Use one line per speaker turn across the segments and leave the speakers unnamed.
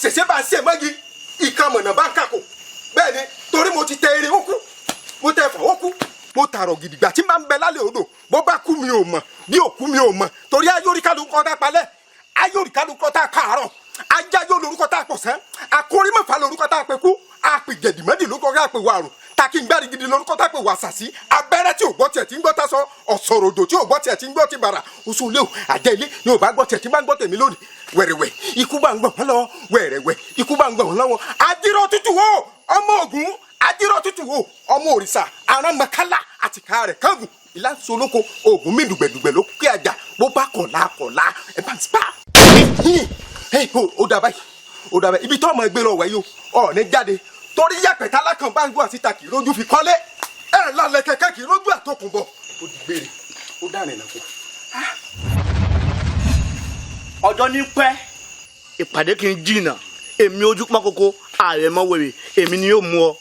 Ṣèṣe bá ń ṣe mọ́gi ìkan mọ̀nà bá ń kàkó. Bẹ́ẹ̀ ni, torí mo ti tẹ eré ó kú, mo tẹ ẹ̀fọ́ ó kú, mo tààrọ̀ gidigba tí n bá ń bẹ lálẹ́ odò. Bó bá kú mi ò mọ̀, bí òkú mi ò mọ̀, torí ayóríkàlù kọ́ tá a palẹ̀, ayóríkàlù kọ́ tá a kàárọ̀, ajáyó lorúkọ tá a pọ̀ sẹ́, akórímọ̀fà lorúkọ tá a pè kú, àpèjẹ̀dìmọ́dì lórúkọ tá a pè wàrùn, takíngbárí gidi lórúkọ tá a pè wàsàsí, abẹ́rẹ́ tí ò gbọ́ tiẹ̀ tí ń gbọ́ tá sọ, ọ̀sọ̀rọ̀dò tí ò gbọ́ tiẹ̀ tí ń gbọ́ ti bàrà, oṣù léwu àjẹ́ ilé ni ò bá gbọ́ tiẹ̀ tí bá ń gbọ́ tèmi lónìí. Wẹ̀rẹ̀wẹ̀ ikú bá ń gbọ̀n wọ́n lọ, wẹ̀rẹ̀wẹ̀ ikú bá ń gbọ̀n wọ́n lọ́wọ́. Adírọ̀ tútù wo ọmọ Ògún, adírọ̀ tútù wo ọmọ òrìṣà, arámọkálá àtìká rẹ̀ kángun ìlànsolóko Ògún mi dùgbẹ̀dùgbẹ̀ ló kí àjà bó bá kọ̀lá kọ̀lá ẹ̀ bá ń pa. Ó dà báyìí, ó dà báyìí. Ibi tó ọmọ ẹgbẹ́ lọ wẹ̀ yìí o, ọ̀ ní jáde, torí yàpẹ̀ tálákàn bá ń gbọ́ àti takì lójú fi kọ́lé ẹ̀ lálẹ́ kẹ̀kẹ́ kì í lójú àtọkùn bọ̀. Ó di gbére, ó dàrin nàkó.
Ọjọ́ ní pẹ́, ìpàdé kì í jìnnà. Èmi ojú pọ́n kókó ààrẹ mọ́ wèrè, èmi ni yóò mú ọ.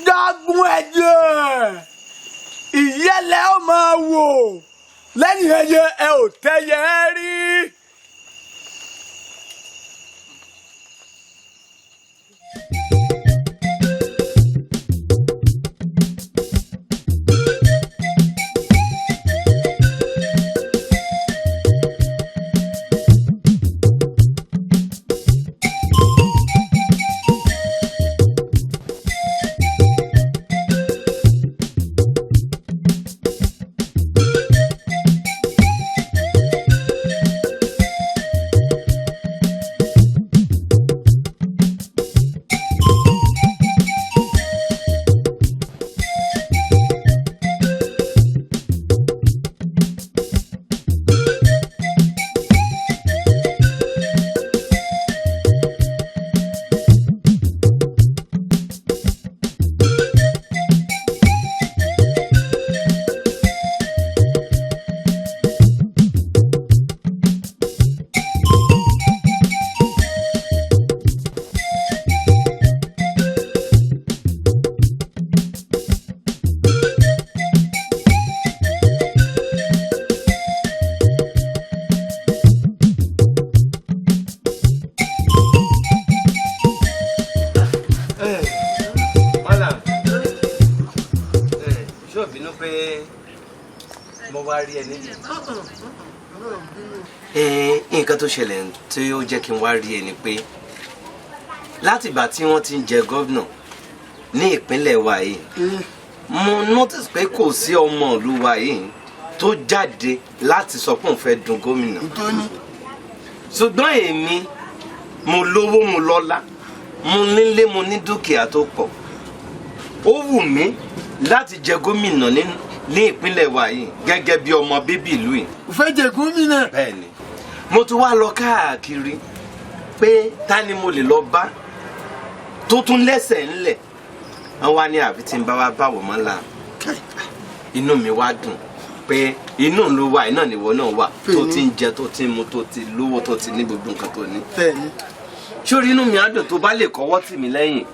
Dágún ẹ̀jẹ̀ ìyẹ́lẹ̀ ó máa wò lẹ́yìn ẹyẹ ẹ ò tẹ́yẹ rí.
Malam, ṣé o bínú pé mo wá rí ẹ níbi? Nǹkan tó ṣẹlẹ̀ tí ó jẹ́ kí n wá rí ẹ ni pé látìgbà tí wọ́n ti ń jẹ gómìnà ní ìpínlẹ̀ wa yìí, mo notice pé kò sí ọmọ ìlú wa yìí tó jáde láti sọ pé òun fẹ́ dun gómìnà. Ṣùgbọ́n èmi mo lówó, mo lọ́lá, mo nílé, mo ní dúkìá tó pọ̀. Ó wù mí láti jẹ gómìnà ní ìpínlẹ̀ wa yìí gẹ́gẹ́ bí ọmọ bíbí ìlú yìí.
O fẹ́ jẹ gómìnà.
Bẹ́ẹ̀ni, mo tún wá lọ káàkiri pé ta ni mo lè lọ bá tó tún lẹ́sẹ̀ ńlẹ̀. Wọ́n wá ní àfi tí ń bá wa báwọ̀ mọ́ la. Inú mi wá dùn pé inú ìlú wa iná nìwọ náà wà tó ti ń jẹ, tó ti ń mu, tó ti lówó, tó ti ní gbogbo nǹkan tó ní.
Bẹ́ẹ̀ni.
Sórí, inú mi á dùn tó bá lè kọ́wọ́ tì mí lẹ́yìn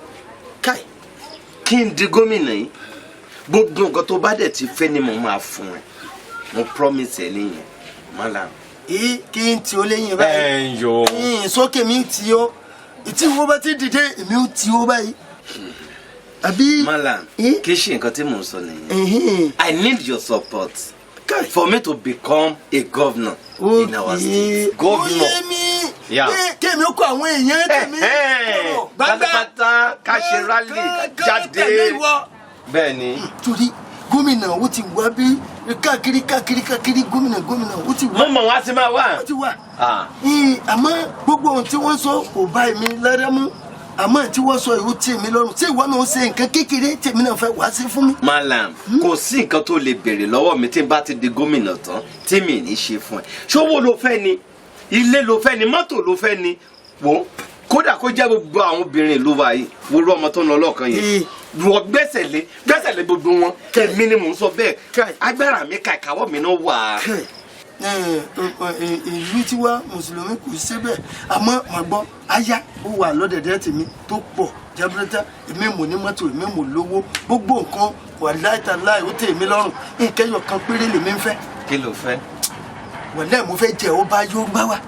kí n di gómìnà yìí. Gbogbo nǹkan tó bá dẹ̀ ti fẹ́ ni mo máa fún ẹ. Mo promise ẹ nìyẹn, Malam.
Èyí kí n tí ó léyìn báyìí.
Ẹ ń yọ.
Yìnyín sókè mi tí ó ìtí wo bá ti dìde, èmi ó tí ó báyìí. Àbí.
Malam, kì í ṣe nǹkan tí mò ń sọ nìyẹn. I need your support for me to become a governor in our state. Governor.
Ó yé mi. Kémi ó kó àwọn èèyàn tèmi.
Pátápátá, ká ṣe rally, ká jáde. Bẹ́ẹ̀ ni.
Torí gómìnà ó ti wá bí káàkiri káàkiri káàkiri, gómìnà gómìnà ó ti wá.
Mo mọ̀ wá sí máa wá.
Ó ti wá. Àmọ́ gbogbo ohun tí wọ́n sọ kò bá èmi lára mú, àmọ́ tí wọ́n sọ ìwú tèmi lọ́rùn. Tí ìwọ náà ṣe nǹkan kékeré tèmi náà fẹ́ wá sí fún mi.
Malam, kò sí nǹkan tó lè béèrè lọ́wọ́ mi tí n bá ti di gómìnà tán tí mi ní ṣe fún ẹ. Ṣówó ló fẹ́ ni, ilé ló fẹ́ ni, mọ́tò ló fẹ́ ni? Wò ó, kódà kó jẹ́ gbogbo àwọn obìnrin ìlú wa yìí, wo irú ọmọ tó ń lọ lọ́ọ̀kan yẹn, wọ́n gbẹ́sẹ̀ lé, gbẹ́sẹ̀ lé gbogbo wọn. Èmi ni mò ń sọ bẹ́ẹ̀, agbára mi ka, ìkáwọ́ mi náà wà.
Ìlú tiwa mùsùlùmí kò sí bẹ́ẹ̀, àmọ́ màá gbọ́ aya ó wà lọ́dẹ̀dẹ̀ tèmi tó pọ̀ jaburata. Èmi mò ní mọ́tò, èmi mò lówó, gbogbo nǹkan wà láìta láì ó tèmi lọ́rùn. Nǹkan ẹyọ kan péré lèmi ń fẹ́.
Kí ló fẹ́?
Wàláhì mo fẹ́ jẹ ọba Yorùbá wa.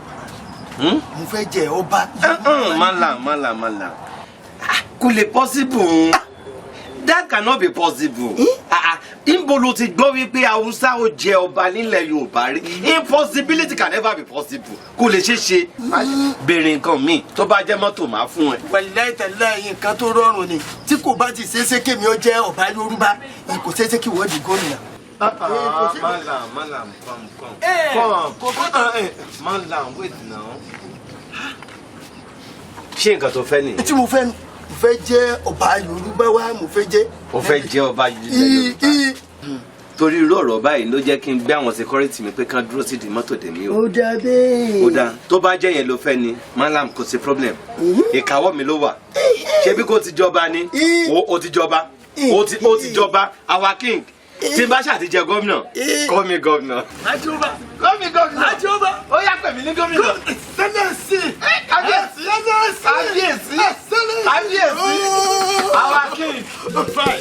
Mo fẹ́ jẹ ọba Yorùbá wa.
Malam, malam, malam. Kò lè possible. That cannot be possible. Ah, ah, níbo ló ti gbọ́ wípé Haúsá ó jẹ ọba nílẹ̀ Yorùbá rí? Impossibility can never be possible. Kò lè ṣeé ṣe. Béèrè nǹkan míì, tó bá jẹ́ mọ́tò, máa fún ẹ.
Wàláhì tàláhì, nǹkan tó rọrùn ni. Tí kò bá ti ṣeéṣe kémi ó jẹ́ ọba Yorùbá, kò ṣeéṣe kí wọ́n di gómìnà.
Malam, malam, come, come. Come, malam, wait now. Ṣé nǹkan tó fẹ́ nìyẹn?
Tí mo fẹ́, mo fẹ́ jẹ́ ọba Yorùbá wa, mo fẹ́ jẹ́.
O fẹ́ jẹ́ ọba ilẹ̀ Yorùbá. Torí irú ọ̀rọ̀ báyìí ló jẹ́ kí n gbé àwọn security mi pé kán dúró sí di mọ́tò dèmí o.
Ó dà bẹ́ẹ̀.
Ó dáa, tó bá jẹ́ yẹn ló fẹ́ ni, malam, kò sí problem. Ìkáwọ́ mi ló wà. Ṣebí kò ti jọba ni? O ti jọba. O ti jọba, our king. Tí n bá ṣáà ti jẹ gómìnà, call me governor.
Àjọba.
Call me governor.
Àjọba.
Ó yá, pè mí ní gómìnà.
Sẹ́lẹ̀sì.
Kábíyèsí.
Sẹ́lẹ̀sì.
Kábíyèsí.
Sẹ́lẹ̀sì.
Kábíyèsí. Our king.
Fine.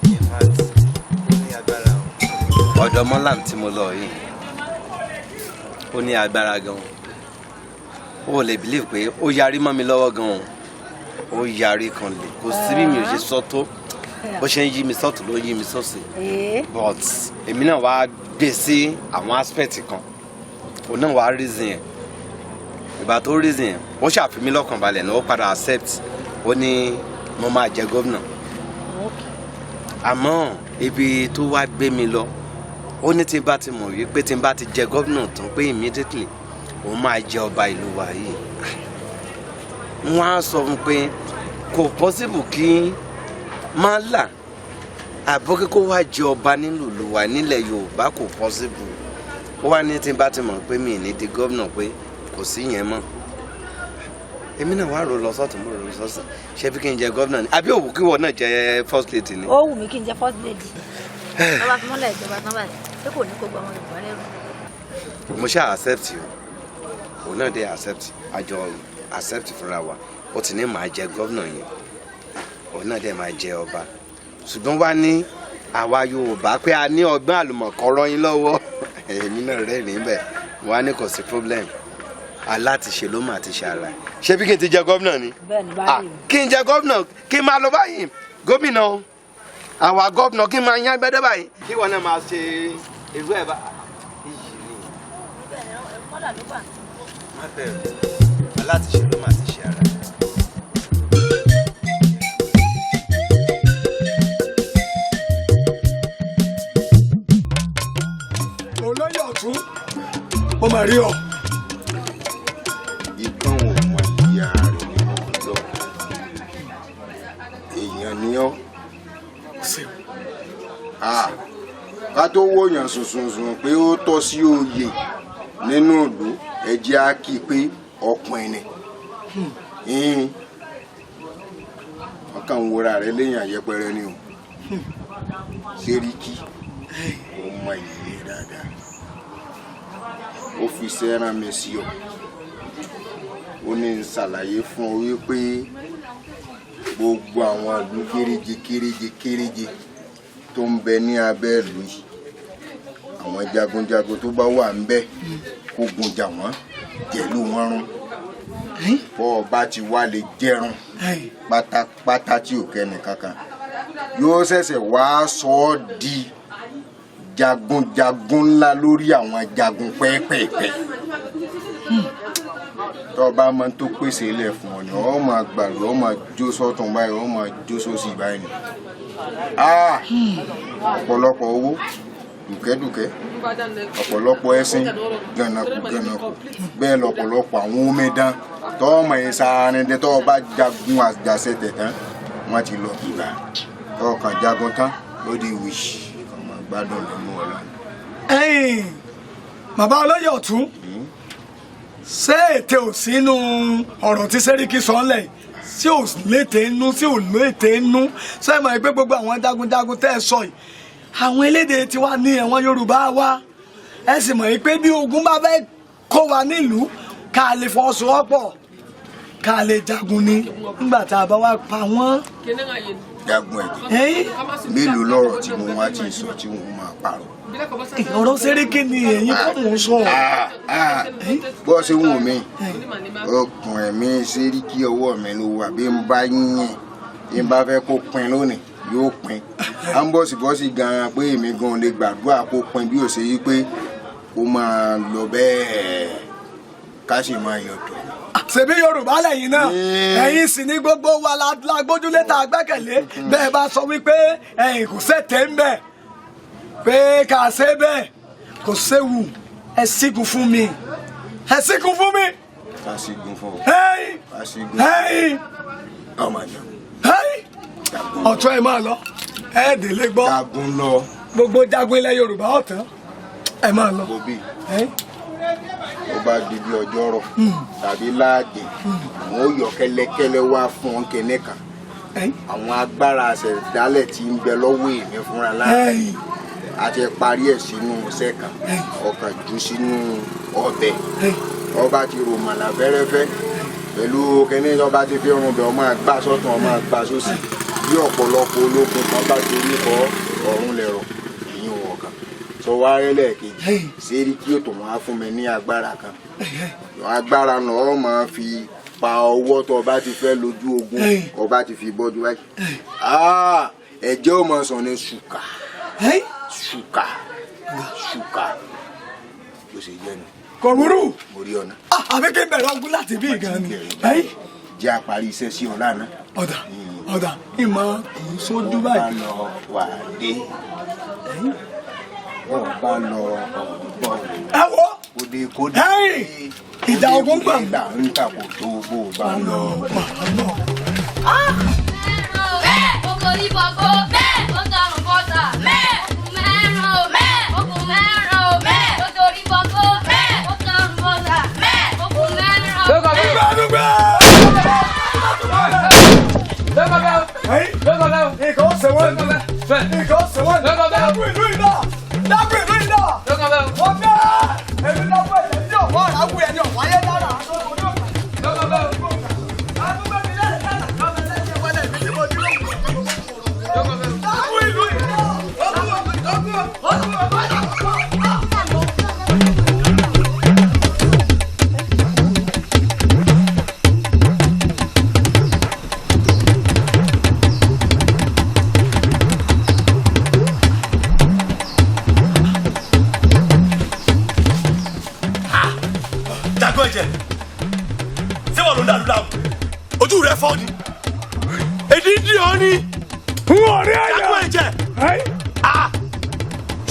In fact, ó ní agbára o. Ọ̀dọ̀ mọ́làm tí mo lọ yìí, ó ní agbára gan. Ó lè believe pé ó yarí mọ́ mi lọ́wọ́ gan. Ó yarí kan lè kò sí bí mi ò ṣe sọ tó, bó ṣe ń yí mi sọ́tún ló ń yí mi sósì, but èmi náà wá gbé sí àwọn aspect kan, òun náà wá reason yẹn. Ìgbà tó reason yẹn, ó ṣàfi mí lọ́kàn balẹ̀ náà, ó padà accept. Ó ní mo máa jẹ gómìnà, àmọ́ ibi tó wá gbé mi lọ, ó ní tí n bá ti mọ̀ wípé tí n bá ti jẹ gómìnà tán, pé immediately òun máa jẹ ọba ìlú wa yìí. Wọ́n á sọ fún pé kò possible kí Málà àbọ̀kẹ́ kó wá jẹ ọba nílùú ìlú wa nílẹ̀ Yorùbá, kò possible. Ó wá ní tí n bá ti mọ̀ pé mi ì ní di gómìnà, pé kò sí yẹn mọ́. Èmi náà wá rò lọ sọ́tún, mo rò lọ sọ́sìn, ṣé bí kí n jẹ gómìnà ni àbí òwú kí wọ́n náà jẹ first lady ni?
Ó wù mí kí n jẹ first lady. Bàbá fi mọ́lẹ̀ ìjọba tán báyìí, ṣé kò ní kó gba ọmọ Yorùbá lẹ́rù?
Mo ṣáà accept o, òun náà dé accept, àjọ accept fúnra wa. Ó ti ní màá jẹ gómìnà yẹn, òun náà dẹ̀ máa jẹ ọba, ṣùgbọ́n wá ní àwa Yorùbá pé a ní ọgbọ́n àlùmọ̀kọ́rọ́ yín lọ́wọ́. Èmi náà rẹ́rìn-ín bẹ́ẹ̀, wọ́n á ní kò sí problem, alátiṣe ló mà ti ṣe ara. Ṣé bí kí n ti jẹ gómìnà ni?
Bẹ́ẹ̀ ni.
Ah,
báyìí.
Kí n jẹ gómìnà, kí n máa lọ báyìí, gómìnà o, àwa gómìnà, kí n máa yán gbẹdẹ báyìí, kí wọn náà máa ṣe irú ẹ bá iyì ni. Má bẹ̀rù, alátiṣe ló mà ti ṣe ara.
Olóyè ọ̀tún, mo mà rí ọ.
Ikán ò mọ ìyá rẹ̀ nínú ọjọ́, èèyàn ni ọ́. Ah, ká tó wòyàn sùnsùnsùn pé ó tọ́ sí oyè nínú ìlú, ẹ jẹ́ á kí i pé ọkùnrin ni. Wọ́n kàn ń wora rẹ léyìn àyẹpẹrẹ ni o. Sẹ́ríkì ó mọ ìyè dáadáa, ó fi sẹ́ràn mi sí ọ. Ó ní ń ṣàlàyé fún ọ wípé gbogbo àwọn ìlú kéréje kéréje kéréje tó ń bẹ ní abẹ́ ìlú yìí, àwọn jagunjagun tó bá wà ń bẹ, kó gun jà wọ́n jẹ̀lú wọn run. Bọ́ ọ bá ti wá lè jẹrun pátápátá tí ò kẹ́ni kankan, yóò ṣẹ̀ṣẹ̀ wá sọ ọ́ di jagunjagun ńlá lórí àwọn jagun pẹ́ẹ́pẹ́ẹ́pẹ́. Tó bá máa tó pèsè ilẹ̀ fún ọ ni ọ máa gbàlú, ọ máa jó sọ́tún báyìí, ọ máa jó sósì báyìí ni. Ah! Ọ̀pọ̀lọpọ̀ owó dùkẹ́dùkẹ́, ọ̀pọ̀lọpọ̀ ẹṣin gànàkù gànàkù, bẹ́ẹ̀ lọ̀pọ̀lọpọ̀ àwọn omidan tọ́ọ̀mọ̀ yẹn sáré. Tọ́ bá jagun àjàṣe tẹ̀ tán, wọ́n ti lọ bìbà tọ́ kàn jagun tán, ó di wíṣ, ọmọ gbádùn lẹ́nu ọ̀la.
Ẹ̀yin bàbá olóyè ọ̀tún, ṣé ète ò sínú ọ̀rọ̀ tí Sẹ́ríkì sọ ńlẹ̀ yìí? Sí ò lété nú, sí ò lété nú? Ṣé ẹ mọ̀ pé gbogbo àwọn jagunjagun tẹ́ ẹ sọ yìí, àwọn elédè tiwa ní ẹ̀wọ̀n Yorùbá wa? Ẹ sì mọ̀ pé bí ogun bá fẹ́ kó wa nílùú, ká lè fọwọ́sowọ́pọ̀. Ká lè jagun ni nígbà tá a bá wá pa wọ́n.
Jagun ẹ̀jẹ̀, mélòó lọ́rọ̀ tí mo wá ti sọ tí wọ́n máa parọ́?
Ọ̀rọ̀ Sẹ́ríkì ni èyí kọ́ mò ń sọ.
Bọ́ ṣe wù mí, ọkùn ẹ̀mí Sẹ́ríkì ọwọ́ mi ló wà. Bí n bá yín, bí n bá fẹ́ kó pin lónìí, yóò pin. À ń bọ̀sibọ́sì gan-an pé èmi gan-an lè gbàdúrà kó pin, bí ó ṣe yí pé kó máa lọ bẹ́ẹ̀, ká sì máa yọ̀dọ̀.
Ṣebí Yorùbá lẹ́yìn náà, ẹ̀yin sì ní gbogbo wa la gbójúlé tá a gbẹ́kẹ̀lé. Bẹ́ẹ̀ bá sọ wípé ẹ̀yin kò sẹ́tẹ̀ ń bẹ̀ pé ká ṣe bẹ́ẹ̀, kò séwu. Ẹ sígun fún mi, ẹ sígun fún mi.
Ká sígun fún ọ.
Ẹ̀yin.
Ká sígun.
Ẹ̀yin.
Ọmọ àjàgùn.
Ẹ̀yin ọ̀tún, ẹ máa lọ, ẹ délé gbọ́.
Jagun lọ.
Gbogbo jagun ilẹ̀ Yorùbá ọ̀tún, ẹ máa lọ.
Bòbí ó bá di bí ọjọ́ rọ̀ tàbí láàdì, àwọn ó yọ kẹ́lẹ́kẹ́lẹ́ wá fún ọ kẹ́nẹ́ kan. Àwọn agbára àṣẹ̀dálẹ̀ tí ń bẹ lọ́wọ́ èmi fúnra láàrin àti parí ẹ̀ sínú iṣẹ́ kan, ọkàn jù sínú ọbẹ̀, ọba ti rò màlà fẹ́rẹ́fẹ́ pẹ̀lú kẹ́ní, ọba ti fi rún bẹ̀, ọmọ àgbà sọ́tún, ọmọ àgbà sósì. Bí ọ̀pọ̀lọpọ̀ ológun kan bá ti rí kọ́ ọ̀run lẹ̀rọ̀ ìyún ọ̀kan sọ wá rẹ́lẹ̀ kejì. Sẹ́ríkì ètò wọn á fún mi ní agbára kan. Agbára náà ọ máa fi pa ọwọ́ tó ọba ti fẹ́ lójú ogun, ọba ti fi bọ́jú báyìí, ẹ̀jẹ̀ ò máa sàn ní ṣùkà ṣùkà ṣùkà, bó ṣe jẹ́ nu.
Kò burú.
Mo rí ọ̀nà.
Àbí kí n bẹ̀rẹ̀ ogun láti bí gan ni?
Jẹ́ àparí iṣẹ́ sí ọ lánàá.
Ọ̀dà ọ̀dà, ìmọ̀ kò sójú báyìí.
Wọ́n bá lọ wà dé, wọ́n bá lọ ọ̀bọ̀.
Ẹ wo.
Kódé kódé.
Ìjà ogun gbà.
Kódé ń ta kò tó bó o bá lọ.
Nǹkan ó ṣe wọ́n. Nǹkan ó ṣe wọ́n. Dákun ìlú iná. Dákun ìlú iná. Wọ́n fẹ́. Èmi dákun ẹ̀jẹ̀ ní ọ̀wọ́ àràwù ẹni ọ̀wáyé dára. Dákun ìlú iná.
Jagun ẹ̀jẹ̀, ṣé wọ́n ló ń dàlú láàmú? Ojú rẹ fọ́ ni, èdè dì ọ́ ni.
N ò rí ẹ̀yà.
Jagun ẹ̀jẹ̀,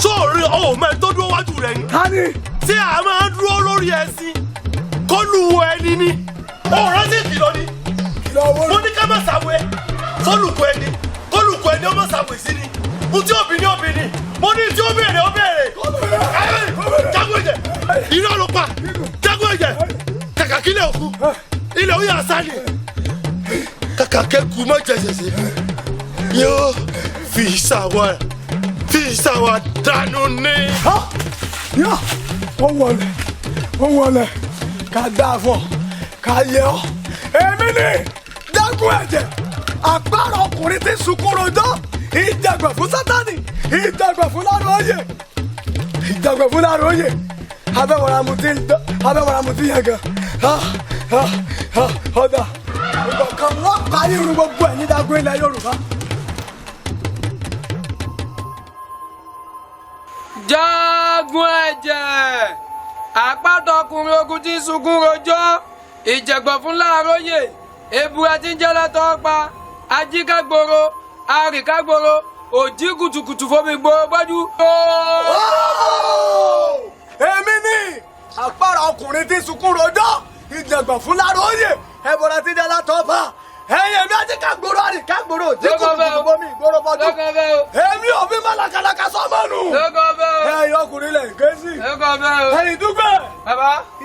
sóòrè o mẹ́ tó dúró wájú rẹ ni.
Tani.
Ṣé a máa dúró lórí ẹṣin kọlu ẹni ni? O rántí ìkìlọ̀ ni. Mo ní ká má ṣàwẹ̀ fọlùkọ ẹni, kọlùkọ ẹni ó má ṣàwẹ̀ sí ni. N tí òbí ní òbí ni, mo ní tí ó béèrè ó béèrè. Jagun ẹ̀jẹ̀, irọ́ ló pa. Jagun ẹ̀jẹ̀, kàkà kílẹ̀ òkú ilẹ̀ òye àṣà ni, kàkà kẹ́kù mọ́ jẹ̀jẹ̀sẹ̀ yóò fi ṣàwọ̀ fi ṣàwọ̀ dànù ni.
Yọ, ó wọlé, ó wọlé, ká dáa fún ọ, ká yẹ ọ. Èmi ni Jagun ẹ̀jẹ̀, àpárọ̀ ọkùnrin tí sunkún rojọ́, ìjàgbà fún Sátánì, ìjàgbà fún Láróyè, ìjàgbà fún Láróyè. Abẹ́wọ̀ra mu ti ń dán, abẹ́wọ̀ra mu ti yẹn gan. Ọ̀dà ìkọ̀kan wọ́n parí irun gbogbo ẹ̀ ní Jagun ilẹ̀ Yorùbá.
Jagun ẹ̀jẹ̀, àpáta ọkùnrin ogun tí ń sunkún rojọ́, ìjẹ̀gbọ̀n fún Láàróyè, ebúra tí ń jẹ́ látọ́ pa, ajíkágboro, àrìkágboro, òjì kùtùkùtù fomi gbòòrò gbájú.
Èmi ni àpárá ọkùnrin tí sunkún rojọ́, ìjẹ̀gbọ̀n fún Láàróyè, ẹ̀bọ̀ra tí ń jẹ́ látọ́ pa. Ẹ̀yin, èmi àti kágboro àrìkágboro, òjì kùtùkùtù fomi ìgboro bọ́jú. Èmi ò fi mọ́lákaláka sọ́mọ́nù. Ẹ̀yin ọkùnrin lẹ̀ ń ké sí. Ẹ̀yin dúpẹ́.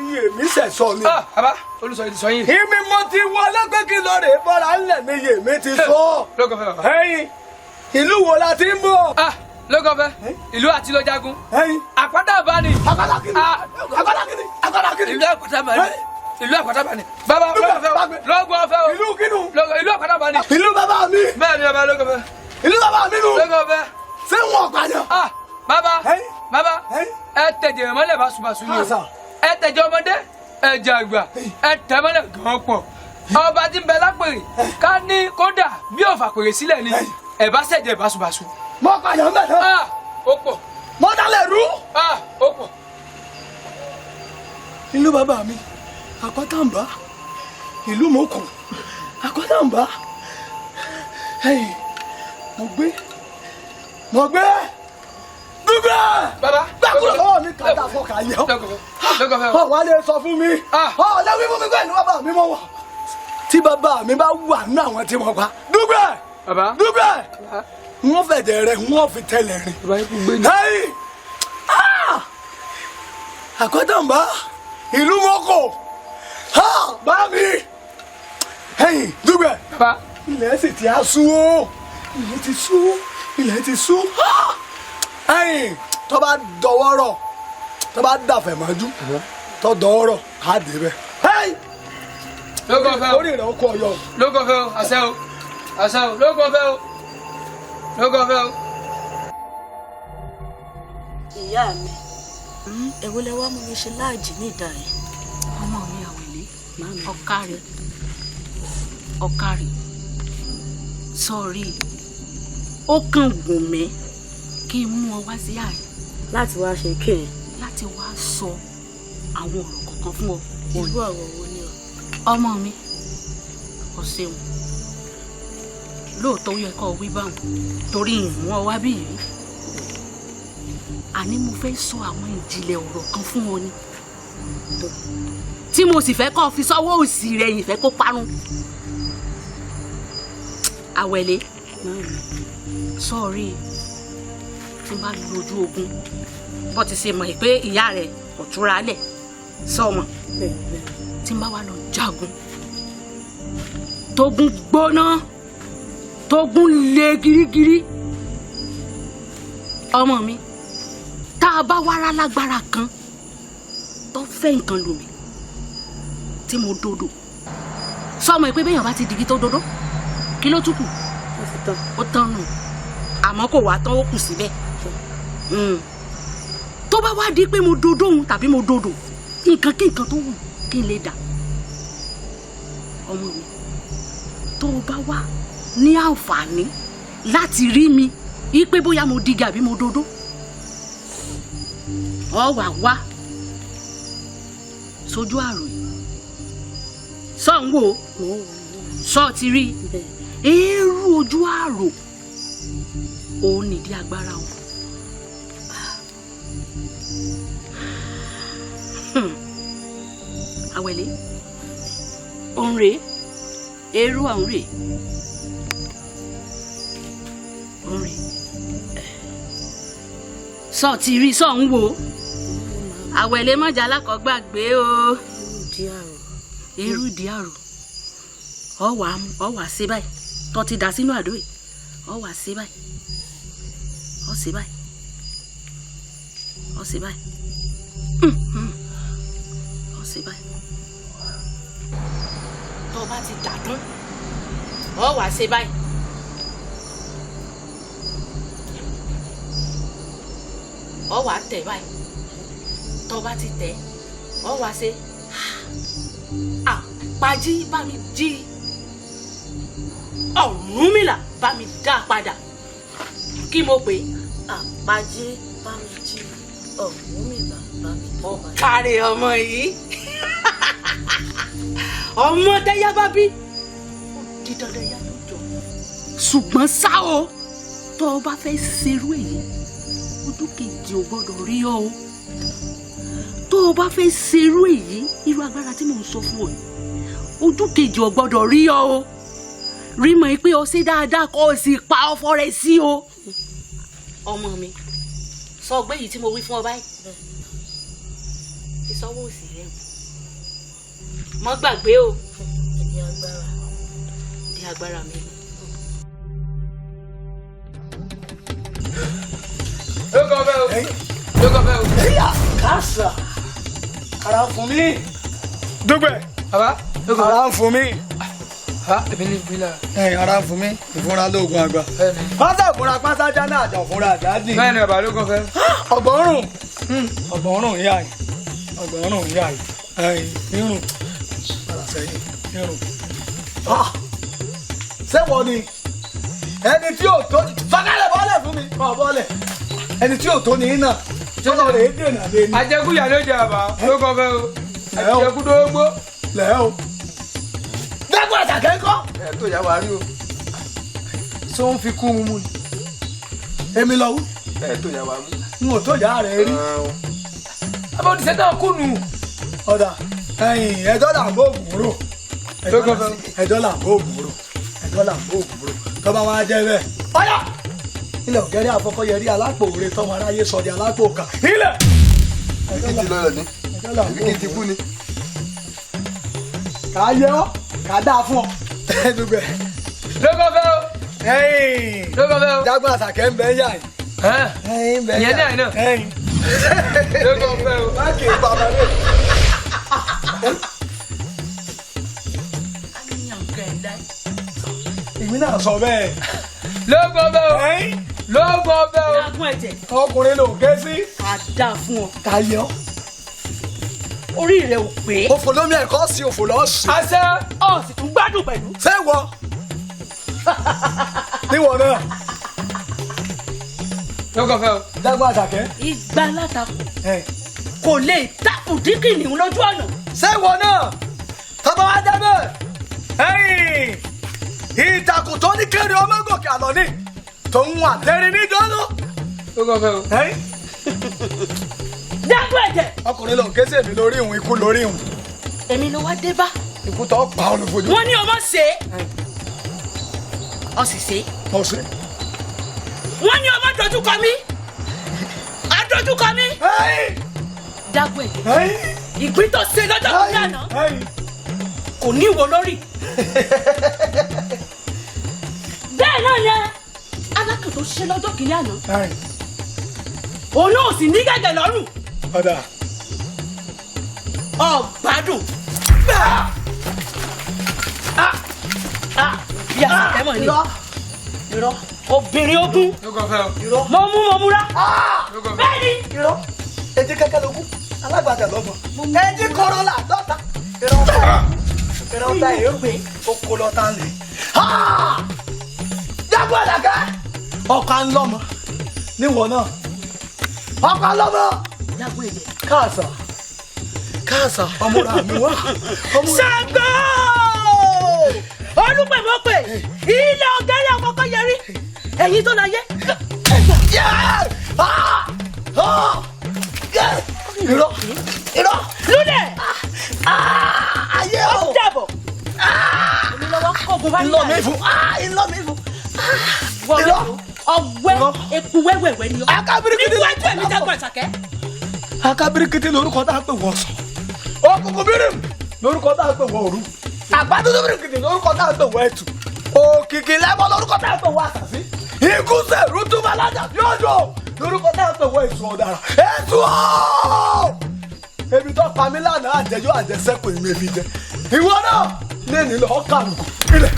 Iye mi sẹ̀ sọ ni.
Bàbá olùsọ yìí ti sọ yín.
Ìmí mo ti wọlé pé kí lọ rè bọ́ra ńlẹ̀ mi iye mi ti sọ. Ẹ̀yin, ìlú wo la ti ń bọ̀?
Lókọ̀fẹ́, ìlú àti lọ jagun. Àpáta àbáni.
Àpáta kìíní. Àpáta kìíní. Àpáta kìíní.
Ìlú àpáta àbáni. Ìlú àpátábà ni. Bàbá lógo ọ̀fẹ́ o. Lógo ọ̀fẹ́ o.
Ìlú kínú.
Ìlú àpátábà ni.
Ìlú bàbá mi.
Bẹ́ẹ̀ ni bàbá lógo ọ̀fẹ́.
Ìlú bàbá mi nù.
Lógo ọ̀fẹ́.
Ṣé wọn pààyàn.
Ah bàbá bàbá ẹ tẹ̀jẹ̀ mọ́lẹ̀ báṣubàṣu ni o. Ẹ tẹ̀jẹ̀ ọmọdé ẹ jẹ àgbà ẹ tẹ̀ mọ́lẹ̀ gan pọ̀. Ọba tí ń bẹ lápèrè ká ní kódà bí òfà pèrè sílẹ̀ ni ẹ bá ṣẹ̀jẹ̀ báṣubàṣu.
Mo pààyàn bẹ́ẹ̀ náà.
Ah ó pọ̀.
Mo dalẹ̀ rú.
Ah ó pọ̀.
Ìlú bàbá mi àpátáǹbá ìlú mọ́kù àpátáǹbá mo gbé dúgbẹ́ gbàkúrò lọ́wọ́ mi kàtà fọkà yẹ ọ wà lè sọ fún mi ọ lẹ́wí fún mi pé ìlú bàbá mi mọ̀ wọ̀ tí bàbá mi bá wà nínú àwọn tí wọ́n pa dúgbẹ́ dúgbẹ́ wọ́n fẹ̀jẹ̀ rẹ̀ wọ́n fi tẹ̀lẹ̀ rìn àpátáǹbá ìlú mọ́kò bá mi ẹ̀yìn dúgbẹ́ ilẹ̀ sì ti á sú o ilẹ̀ ti sú ilẹ̀ ti sú ẹ̀yìn tó bá dọwọ́rọ̀ tó bá dàfẹ̀ mọ́jú tó dọwọ́rọ̀ á dé bẹ́ẹ̀.
Lógo ọ̀fẹ́ o.
Orí rẹ̀ ó kọ ọyọ.
Lógo ọ̀fẹ́ o àṣẹ o àṣẹ o lógo ọ̀fẹ́ o lógo ọ̀fẹ́ o.
Ìyá mi èwo lẹ wá mú mi ṣe láàjì ní ìdá yìí.
Ọmọ mi àwẹ̀lé ọ̀kàrẹ̀ ọ̀kàrẹ̀ sọ̀rí ó kàn gùn mí kí n mú ọ wá sí àyè.
Láti wá ṣe kí ni.
Láti wá sọ àwọn ọ̀rọ̀ kọ̀ọ̀kan fún ọ.
Irú ọ̀rọ̀ wo ni o.
Ọmọ mi ò ṣeun lóòótọ́ ó yẹ kó o wí báwọn torí ìmú ọ wá bí yìí àní mo fẹ́ sọ àwọn ìjìnlẹ̀ ọ̀rọ̀ kan fún ọ ni tí mo sì fẹ́ kó o fi sọ́wọ́ òsì rẹ̀ yìí fẹ́ kó parun. Àwẹ̀lé sọ́ọ̀rí tí n bá lójú ogun bó ti ṣe mọ̀ pé ìyá rẹ̀ kò túra lẹ̀ sọ́mọ tí n bá wà lọ jagun tógun gbóná tógun lé girigiri ọmọ mi tá a bá wára lágbára kan tó fẹ́ nǹkan lù mí tí mo dodo sọmọ pé bẹ́yàn bá ti dìgí tó dodo kí ló tún kù ó tán nù àmọ́ kò wá tán ó kù síbẹ̀ tó bá wá di pé mo dodo òun tàbí mo dodo nǹkan kí nǹkan tó wù kí n lè dà ọmọ mi tó o bá wá ní àǹfààní láti rí mi ipe bóyá mo dìgí àbí mo dodo ọ wà wá sójú àròyé sọ ń wò sọ ti rí eérú ojú àrò òun nìdí agbára o. Àwẹ̀lé òun rèé eérú ọ̀hún rèé òun rèé sọ ti rí sọ ń wò Àwẹ̀lé mọ̀jà alákọ̀ọ́gbàgbé o eérú ìdí àrò ọ wà ṣe báyìí tó ti dà sínú àdó yìí ọ wà ṣe báyìí ọ ṣe báyìí ọ ṣe báyìí ọ ṣe báyìí tó bá ti dà tán ọ wà ṣe báyìí. Ọ wà tẹ̀ báyìí tó bá ti tẹ̀ ọ wà ṣe àpájí bá mi jí Ọ̀rúnmìlà bá mi dá padà kí mo pè é.
Àpájí bá mi jí Ọ̀rúnmìlà bá mi dá padà.
Ọ̀kàrẹ̀ ọmọ yìí ọmọ tẹ́yà bá bí ó di dandan yá ló jọ. Ṣùgbọ́n ṣá o tó o bá fẹ́ ṣerú èyí ojú kejì ò gbọ́dọ̀ rí ọ o tó o bá fẹ́ ṣerú èyí irú agbára tí mò ń sọ fún ọ yìí ojú kejì ò gbọ́dọ̀ rí ọ o rí mọ̀ pé o ṣe dáadáa kó o sì pa ọfọ rẹ sí o. Ọmọ mi sọ gbé yìí tí mo wí fún ọ báyìí ìsọwọ́ òsì rẹ o mọ́ gbàgbé o di agbára mi.
Lógo ọ̀fẹ́ o lógo ọ̀fẹ́ o.
Kásá ara fún mi. Dúgbẹ́.
Bàbá
Ara ń fún mi.
Bàbá èmi ní ìpínlẹ̀.
Ẹ̀yin ara ń fún mi ìfúnra lóògùn àgbà. Pátá ìfúnra pátá jáná àjà ìfúnra àjájì.
Bẹ́ẹ̀ni bàbá ló kàn fẹ́.
Ọ̀gbọ̀nrún ọ̀gbọ̀nrún ìyá yìí ọ̀gbọ̀nrún ìyá yìí ẹ̀yìn irun padà sẹ́yìn irun. Ṣé wọ́n ni ẹni tí yóò tó sọ́kàlẹ̀ bọ́lẹ̀ fún mi kọ́ bọ́lẹ̀ ẹni tí yóò tó ní iná tọ́lọ̀ rẹ̀ dènà lé ní.
Àjẹkúyà ló jẹ bàbá ló kàn fẹ́ o. Àjẹkúdógbó.
Lẹ́ o. Dẹ́kun àtàkẹ́ ńkọ́.
Ẹ tó yà wá rí o. Ṣé ó ń fi kú mu mu ni?
Èmi lọ wú.
Ẹ tó yà wá mú.
N ò tó yà rẹ̀ rí.
Abọ́ ti sẹ́tàn kùnú.
Ọ̀dà ẹ̀yìn ẹjọ́ là ń bó ògùn rò. Ẹjọ́ là ń bó ògùn rò. Ẹjọ́ là ń bó ògùn rò. Tọ́ba wa jẹ́ bẹ́ẹ̀. Ọ̀yà! Ilẹ̀ ọ̀gẹ́rẹ́ àfọkọ́yẹrí alápò òre tọmọ aráyé sọ di alápò kan. Ilẹ̀!
Èmi kì í ti lọ ni. Èmi kì í ti kú ni.
Kà á yẹ ọ́, kà á dáa fún ọ.
Lóko fẹ́ o. Lóko fẹ́ o.
Jágbọ́n àṣàkẹ́ ń bẹ́ yà yìí.
Ìyẹn náà náà. Lóko fẹ́ o.
Má kì í bàbá rẹ̀. Èmi náà sọ bẹ́ẹ̀.
Lóko fẹ́ o. Lóko fẹ́ o.
Jagun ẹ̀jẹ̀.
Ọkùnrin ló ké sí.
A dáa fún ọ.
Ká yẹ ọ́.
Orí rẹ ò pé.
Òfò lómi ẹ̀kọ́ sí òfò lọ́ọ́ sí.
Àṣẹ.
Ọ sì tún gbádùn pẹ̀lú.
Ṣé ìwọ? Níwọ náà.
Lóko fẹ́ o.
Jágbọ́n àṣàkẹ́.
Igba látakò kò lè takùn díkìnì lójú ọ̀nà.
Ṣé ìwọ náà? Tọ́ba wa jẹ́ bẹ́ẹ̀. Ẹ̀yìn ìtàkùn tó ní kéré ọmọ gòkè àlọ́ ní tòun àtẹ̀rín níjọ́ lọ.
Lóko fẹ́ o.
Jágbọ́n ẹ̀jẹ̀.
Ọkùnrin ló ń ké sí èmi lórí ìhun ikú lórí ìhun.
Èmi ló wá dé bá.
Ikú tó pa ọ́ ló fojú.
Wọ́n ní ọmọ ṣe é. Ọ sì ṣe é.
Mo ṣe.
Wọ́n ní ọmọ dojúkọ mi. A dojúkọ mi. Jágbọ́n ẹ̀jẹ̀. Ìgbín tó ṣe lọ́jọ́ kọjá àná. Kò ní ìwọ lórí. Bẹ́ẹ̀ náà yẹn alákàn tó ṣe lọ́jọ́ kìíní àná. Òun náà sì ní gẹ̀gẹ̀ lọ́rùn.
Ọ̀dà.
Ọ̀gbádùn. Bí a sì tẹ́mọ̀ ni. Irọ́. Obìnrin ogun. Mo mú mo múra. Bẹ́ẹ̀ ni.
Irọ́. Etí kẹ́kẹ́ lógún. Alágbàdà lọ́gbọ̀n. Etí kọ́rọ́ là dọ́ta. Irọ́ ọ̀tá. Irọ́ ọ̀tá yìí ó gbé. Oko lọ́ta ń lè. Jágbọ́n àdàkẹ́. Ọkọ̀ à ń lọ́mọ. Níwọ̀n náà. Ọkọ̀ à ń lọ́mọ. Káàsà. Káàsà. Ọmọra mi wá.
Ṣàngó! Olúpẹ̀mọ́pẹ̀! Ilé ọ̀gẹ́rẹ́ àkọ́kọ́ yẹrí. Ẹ̀yin tó láyé.
Irọ́. Irọ́.
Lúlẹ̀.
Ayé o.
Ó dàbọ̀. Èmi lọ́wọ́ kọ̀ọ̀gùn bá
Ńlọ mi fún. Ńlọ mi fún.
Irọ́. Ọ̀wẹ́ eku wẹ́wẹ́wẹ́ ni ọ́.
Akábíríkìtì
Níwájú ẹ̀mí Jágbọ́n àṣàkẹ́.
Akábíríkìtì lórúkọ tá a pè wọ́n sọ. Òkùnkùn bírìm lórúkọ tá a pè wọ́n òru. Àgbàdúdú bíríkìtì lórúkọ tá a pè wọ́n ẹ̀tù. Òkìkí lẹ́mọ́ lórúkọ tá a pè wọ́n àṣàṣí. Ikúṣẹ̀ rútúbàlájà yọjọ lórúkọ tá a pè wọ́n èso ọ̀daràn. Èso ooo! Ebi tó pa mí lánàá àjẹjọ́ àjẹsẹ́kù ìmọ̀ èmi jẹ. Ìwọ náà lè nílò ọkàlùkù ilẹ̀.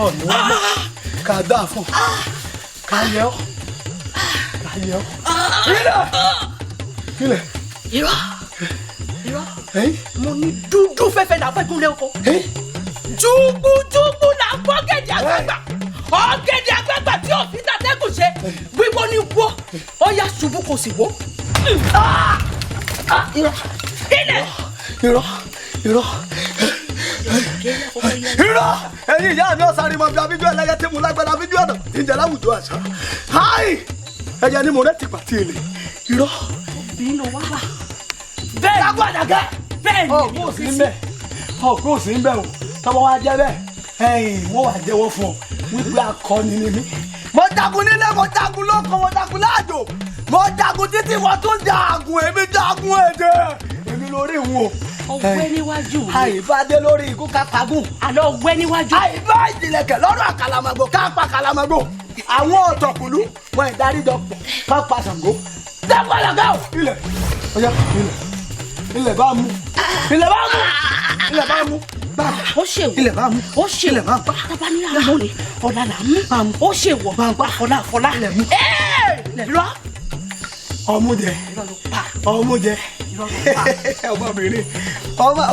Ọ̀nì wọn náà kà á dáa fún kà á yẹ ọ́ kà á yẹ ọ́. Ilẹ̀! Ilẹ̀!
Irọ́. Irọ́. Mo ní dúdú fẹ́fẹ́ là ń fẹ́ gúnlé oko. Jùgùjùgù là ń bọ́ gẹ̀dẹ̀ àgbààgbà. Ọ̀gẹ̀dẹ̀ àgbààgbà tí ò fi tàtẹ́gùn ṣe. Wíwó ní wó. Ó yá ṣubú kò sì wó.
Irọ́.
Ilẹ̀!
Irọ́. Irọ́. Irọ́. Ẹ̀yin ìyá mi ọ̀sán ni mo fi abíjú ẹlẹ́yẹ tí mo lágbára abíjú ọ̀nà tí ń jẹ láwùjọ àṣà. Háì! Ẹyẹ ni mo rẹ́ tìpà tí èlé. Irọ́.
Obìnrin ló wá wà. Bẹ́ẹ̀ ni.
Jágbọ́n àdàkẹ́.
Bẹ́ẹ̀ ni.
Ọ̀gbọ́n ò sí ń bẹ̀. Ọ̀gbọ́n ò sí ń bẹ̀ o. Tọ́wọ́ wá jẹ́ bẹ́ẹ̀. Ẹ̀yin wọ́n wà jẹ́wọ́ fún ọ wípé akọni ni mí. Mo jagun nílé, mo jagun lóko, mo jagun láàjò. Mo jagun títí wọ́n tún jagun èmi jagun èdè. Èmi lórí ìwọ̀n o.
Ọwẹ́ níwájú mi.
Àìbádé lórí ikú ká pagún.
Àlọ́ ọwẹ́ níwájú.
Àìbá ìjìnlẹ̀kẹ̀ lọ́rọ̀ àkàlàmàgbò ká pa àkàlàmàgbò. Àwọn ọ̀tọ̀kùlú wọn ìdaríjọ pọ̀ ká pa Ṣàngó. Dákọ̀lọ́gá o. Ilẹ̀ ọ̀yá ilẹ̀ Ilẹ̀ bá mú. Ilẹ̀ bá mú. Ilẹ̀ bá mú.
Ó ṣe wọ.
Ilẹ̀ bá mú.
Ó ṣe
Ilẹ̀ bá mú.
Tábà ní àmú ni ọ̀la là ń mú. Ó ṣe wọ. Àfọlá àfọlá. Lọ.
Ọmú jẹ. Ọmú jẹ. Ọmọbìnrin.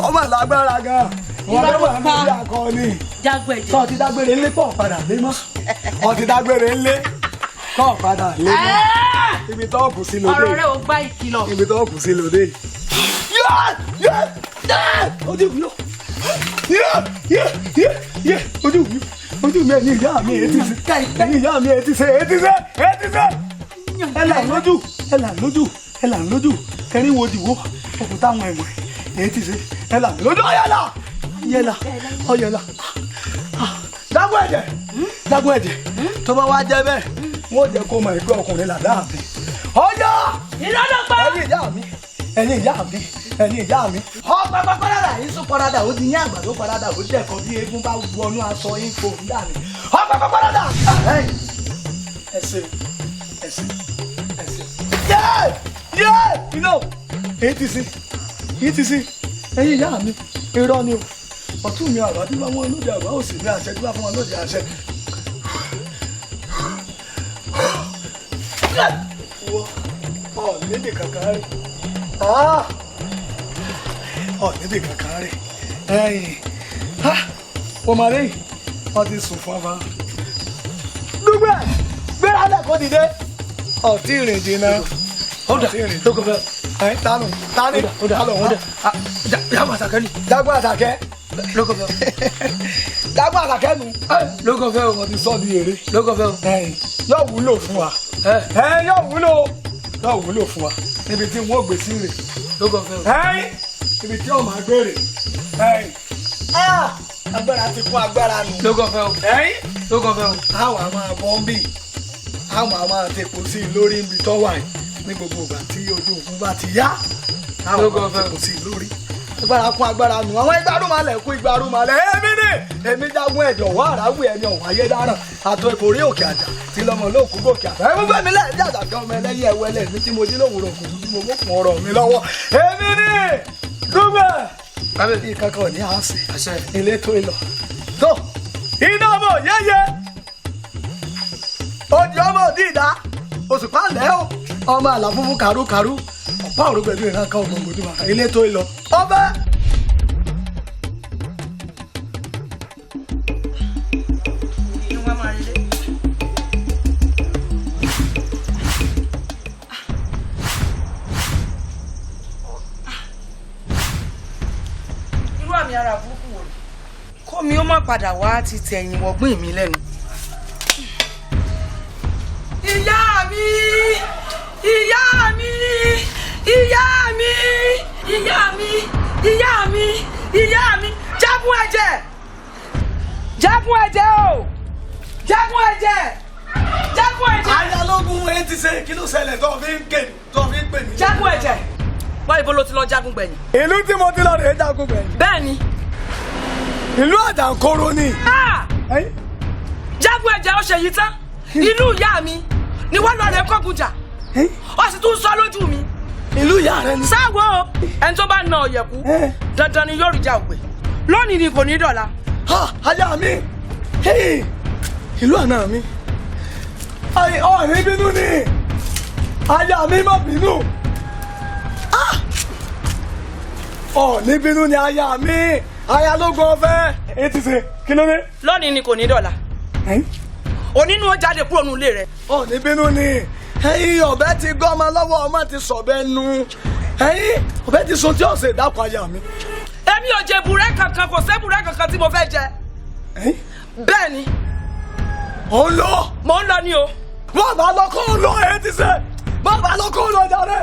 Ọmọ lágbára gan. Wọ́n ló wà lórí akọni.
Jagun ẹ̀jẹ̀.
Tọ́ ti dágbére ńlé kọ́ padà lé mọ́. Ọ ti dágbére ńlé kọ́ padà lé mọ́. Ibi tó kù sí lóde.
Ọ̀rọ̀ rẹ ò gbá ìkìlọ̀.
Ibi tó kù sí lóde. Ojú mi yé yé yé ojú mi ojú mi ẹ̀yin ìyá mi etí ṣe ẹ̀yin ìyá mi etí ṣe etí ṣe etí ṣe. Ẹ là lójú ẹ là lójú ẹ là lójú ẹ̀rín wo dìwọ́ òkúta àwọn ẹ̀wọ̀n etí ṣe ẹ là lójú ọ̀yẹ̀là ọ̀yẹ̀là ọ̀yẹ̀là. Dágún ẹ̀jẹ̀ dágún ẹ̀jẹ̀ tó bá wá jẹ́ bẹ́ẹ̀ wọ́n jẹ́ kó mọ̀ ẹgbẹ́ ọkùnrin làdá mi. Ọ̀yọ́
ìrọ́lọ́pàá.
Ẹ̀yin ìyá mi ẹ̀yin ìyá mi ẹ̀yin ìyá mi. Ọ̀pá parada yìí sún parada ó di ní àgbàdo parada ó dẹ̀kọ́ bí eégún bá wọnú aṣọ yín kò ń dà mí. Ọ̀pá parada. Ẹ ṣeun ẹ ṣeun ẹ ṣeun. Yé yé iná èyí ti sí èyí ti sí ẹ̀yin ìyá mi irọ́ ni o ọ̀tún mi àbá bí wọ́n lóde àbá òsì mi àṣẹ bí wọ́n lóde àṣẹ. Wọ́n ọ̀ níbi kankan rí ọ̀ níbi kankan rí ẹ̀yìn ọmọdé yìí wọ́n ti sùn fún ọmọ. Dúpẹ́ gbéra lẹ́kọ̀ọ́ dìde ọtí ìrìn jìnnà ọtí ìrìn jìnnà. Ẹ̀yin tánù tánì tánù wọn.
Jagun Àṣàkẹ́ ni.
Jagun Àṣàkẹ́.
Lóko fẹ́ o.
Jagun Àṣàkẹ́ nu.
Lóko fẹ́ o.
Wọ́n ti sọ di èrè.
Lóko fẹ́ o.
Yóò wúlò fún wa. Yóò wúlò yóò wúlò fún wa níbi tí wọ́n gbé sí rè.
Lóko fẹ́ o.
Ibi tí wọ́n máa gbé rè. Agbára ti kún agbára nù.
Lóko fẹ́ o. Lóko fẹ́ o.
Àwọn àmọ́ àbọ̀ ń bì àwọn àmọ́ àtẹ̀kọ́ sí i lórí ibi tó wà yìí ní gbogbo ìgbà tí ojú òkun bá ti yá. Àwọn àmọ́ àtẹ̀kọ́ sí i lórí. Agbára kún agbára nù. Àwọn igbarúmalẹ̀ kún igbarúmalẹ̀. Èmi ni èmi jagun ẹ̀jọ̀ wá àràwù ẹni ọ̀wọ́ ayé dáràn. Àtọ ìkórè òkè àjà tí lọ́mọ lóòkú gòkè àjà. Ẹ̀mú gbẹ̀mí lẹ́ẹ̀dí àjàkẹ́ ọmọ ẹlẹ́yẹ ẹwẹ́lẹ́ mi tí mo jí lówùrọ̀ kùtù tí mo mọ́kùn ọ̀rọ̀ mi lọ́wọ́. Èmi ni dúgbẹ̀. Ìkankan ní àásì ilé tó ìlọ. Tó iná ọmọ yẹ́yẹ́ odi ọmọ òdì ìdá oṣù pàlẹ́ o ọmọ àlà funfun kàrúkàrú ọ̀pá òrùgbẹ̀dù ìran kan ọmọ ògbójú bàrà ilé tó ìlọ. Ọbẹ̀.
Irú àmì ara burúkú wo kó mi ó má padà wá ti tẹ̀yìn wọ̀gbìn mi lẹ́nu. Ìyá mi! Ìyá mi! Ìyá mi! Ìyá mi! Ìyá mi! Ìyá mi! Jagun ẹ̀jẹ̀! Jagun ẹ̀jẹ̀ o! Jagun ẹ̀jẹ̀! Jagun ẹ̀jẹ̀!
Ayálógún etí ṣe kí ló ṣẹlẹ̀ tó fi ń ké tó fi ń pè mí.
Jagun ẹ̀jẹ̀! Wá ibo ló ti lọ jagun gbẹ̀yìn.
Ìlú tí mo ti lọ rèé jagun gbẹ̀yìn.
Bẹ́ẹ̀ni.
Ìlú Àjàǹkóró ni.
Jagun ẹ̀jẹ̀ ó ṣe yìí tán. Ìlú ìyá mi ni wọ́n lọ rẹ̀ kọ́gun jà. Ó sì tún sọ lójú mi.
Ìlú ìyá rẹ ni.
Sáwo ẹni tó bá na ọ̀yẹ̀kú dandan ni yóò rí jà ògbè. Lónìí ni kò ní dọ̀la.
Aya mi ìlú àná mi ọ̀rẹ́ bínú ni aya mi má bínú ọ̀ní bínú ni aya mi aya lógun ọ̀fẹ́ etí ṣe kí ló dé.
Lónìí ni kò ní dọ̀la. Onínú ó jáde kúrò nílé rẹ.
Ọ̀ní bínú ni ẹ̀yin ọ̀bẹ ti gọ́mọ lọ́wọ́ ọmọ ti sọ̀bẹ nu ẹ̀yin ọ̀bẹ ti sun tí ọ̀sẹ̀ ìdákọ̀ aya mi.
Èmi ò jẹ búrẹ́ kankan kò sẹ́bùrẹ́ kankan tí mo fẹ́ jẹ. Bẹ́ẹ̀ ni.
Ò ń lọ.
Mò ń lọ ni o.
Wọ́n bá lọ kó lọ èyí ti ṣe wọ́n bá lọ kó lọ jáde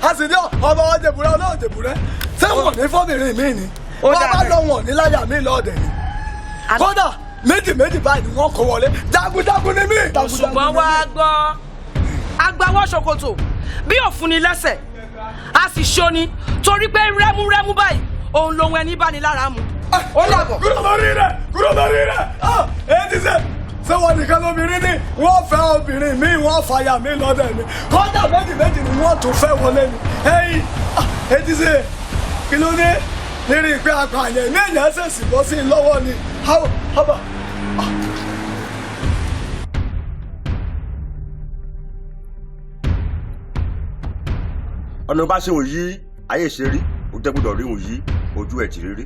a sì ní ọmọ ọjẹ̀bùrẹ́ ọlọ́ọ̀jẹ̀bùrẹ́ sẹ́wọ̀n ní fọ́bìnrin mi ni wọ́n bá lọ wọ̀n ní láyà mi lọ́ọ̀dẹ̀ ni kódà méjì méjì báyìí ni wọ́n kó wọlé jagunjagun ni mí.
Ṣùgbọ́n wá gbọ́ agbawọ́ ṣòkòtò bí òfun ni lẹ́sẹ̀ a sì ṣoni torí pé rẹ́múrẹ́mú báyìí òun lòun ẹni bá ní lára mu. Ó dàbọ̀.
Kúrò lórí rẹ̀ kúrò lórí rẹ̀ èyí ti ṣe ṣé wọn nìkan lóbìnrin ni wọ́n fẹ́ obìnrin mi wọ́n fàyà mi lọ́dẹ̀ mi kódà méjì méjì ni wọ́n tún fẹ́ wọlé mi ẹ̀yìn èyí ti ṣe. Kí ló dé? Lérí pé apààyàn ní èèyàn ṣèṣì bọ́ sí i lọ́wọ́ ni. Hábà.
Ọ̀nà bá ṣe wọ̀nyí ayé ṣe rí, ó jẹ́ gbọ́dọ̀ rí wọ̀nyí ojú ẹ̀ ti rí.